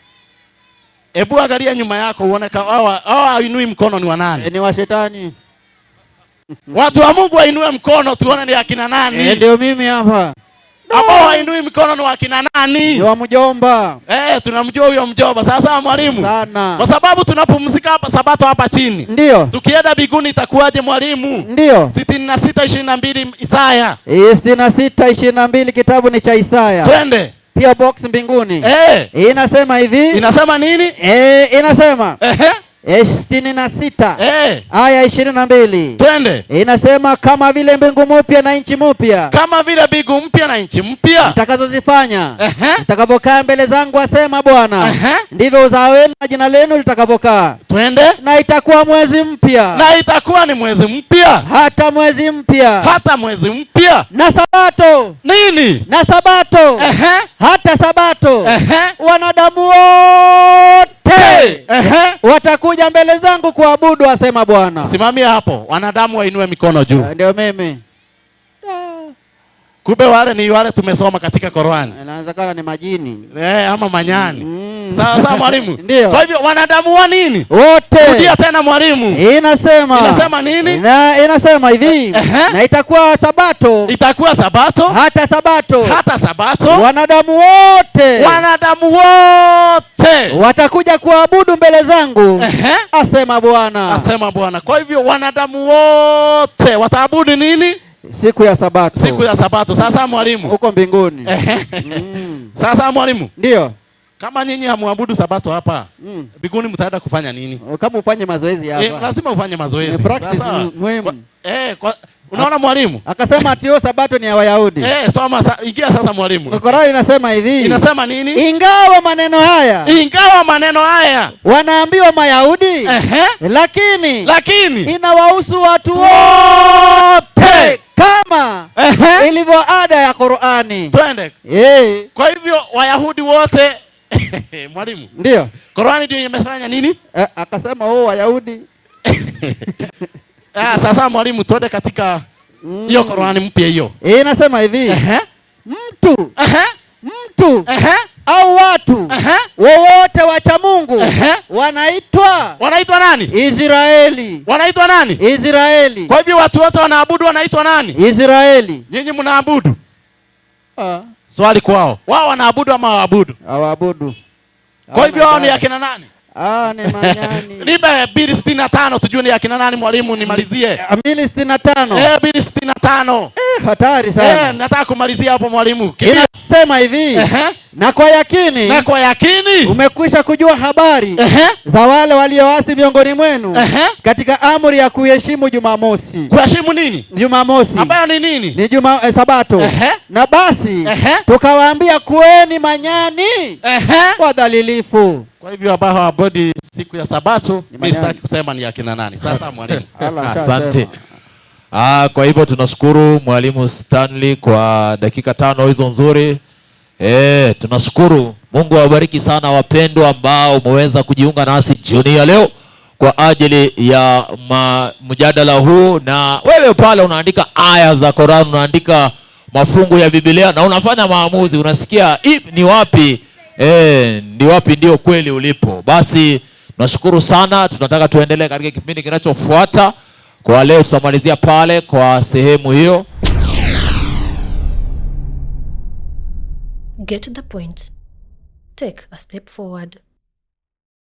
Hebu angalia nyuma yako uone kama hawa hawainui mkono ni wa nani? Ni wa shetani. Watu wa Mungu wainue mkono tuone ni akina nani? Ndio mimi hapa. Ambao wainui mkono ni wakina nani? Ni wa mjomba. Tunamjua huyo mjomba. Sasa mwalimu. Sana. Kwa sababu tunapumzika hapa Sabato hapa chini. Ndio. Tukienda biguni itakuwaje mwalimu? Ndio. 66:22 Isaya. 66:22 kitabu ni cha Isaya. Twende. Pia box mbinguni. Inasema hivi. Inasema nini? Inasema. 66 aya 22. Twende. Inasema kama vile mbingu mpya na nchi mpya, kama vile mbingu mpya na nchi mpya nitakazozifanya, zitakavyokaa mbele zangu, asema Bwana, ndivyo uzao wenu na jina lenu litakavyokaa. Twende. Na itakuwa mwezi mpya, na itakuwa ni mwezi mpya, hata mwezi mpya, hata mwezi mpya, na Sabato nini? Na Sabato, hata Sabato, wanadamu wote watakuja mbele zangu kuabudu, asema Bwana. Simamia hapo. Wanadamu wainue mikono juu. Ndio mimi. Kumbe wale ni wale tumesoma katika Qur'an. Inawezekana ni majini. Ama manyani. Sawa sawa mwalimu. Ndio. Kwa hivyo wanadamu wa nini? Wote. Rudia tena mwalimu. Inasema. Inasema nini? Inasema hivi. Na itakuwa Sabato. Itakuwa Sabato. Hata Sabato. Hata Sabato. Wanadamu wote. Wanadamu wote watakuja kuabudu mbele zangu, asema Bwana. Asema Bwana. Kwa hivyo wanadamu wote wataabudu nini? Siku ya Sabato. Siku ya Sabato. Sasa mwalimu. Huko mbinguni. Sasa mwalimu. Ndio. Kama nyinyi hamuabudu Sabato hapa, mbinguni mtaenda kufanya nini? Kama ufanye mazoezi hapa. Lazima ufanye mazoezi. Practice muhimu. Unaona mwalimu? Akasema ati hiyo Sabato ni ya Wayahudi. Soma ingia sasa mwalimu. Qur'an inasema hivi. Inasema nini? Ingawa maneno haya. Ingawa maneno haya wanaambiwa Mayahudi, lakini inawahusu watu wote kama ilivyo ada ya Qur'ani. Twende. Kwa hivyo Wayahudi wote mwalimu. Ndio. Qur'ani ndio imefanya nini? Akasema Wayahudi. Sasa mwalimu tuende katika hiyo Qur'ani mpya hiyo. Inasema hivi. Mtu mtu au watu wowote wacha Mungu wanaitwa wanaitwa nani? Israeli. Wanaitwa nani? Israeli. Kwa hivyo watu wote wanaabudu wanaitwa nani? Israeli. Nyinyi mnaabudu? Swali kwao. Wao wanaabudu ama hawaabudu? Hawaabudu. Kwa hivyo wao ni akina nani? Ah, ni manyani. Nipe 2:65 tujue ni akina nani mwalimu, nimalizie. 2:65. 2:65. Hatari sana. Nataka kumalizia hapo mwalimu. Inasema hivi. Na kwa yakini, na kwa yakini umekwisha kujua habari za wale walioasi miongoni mwenu katika amri ya kuheshimu Jumamosi. Kuheshimu nini? Jumamosi. Ambayo ni nini? Ni Sabato. Na basi tukawaambia kueni manyani wadhalilifu. Kwa hivyo ambao hawaabudi siku ya Sabato, mimi sitaki kusema ni akina nani. Sasa mwalimu. Asante. Kwa hivyo tunashukuru mwalimu Stanley kwa dakika 5 hizo nzuri. Tunashukuru. Mungu awabariki sana wapendwa ambao umeweza kujiunga nasi jioni ya leo kwa ajili ya mjadala huu. Na wewe pale unaandika aya za Qur'an, unaandika mafungu ya Biblia na unafanya maamuzi, unasikia ni wapi ni wapi ndio kweli ulipo. Basi tunashukuru sana, tunataka tuendelee katika kipindi kinachofuata. Kwa leo tutamalizia pale kwa sehemu hiyo. Get the point. Take a step forward.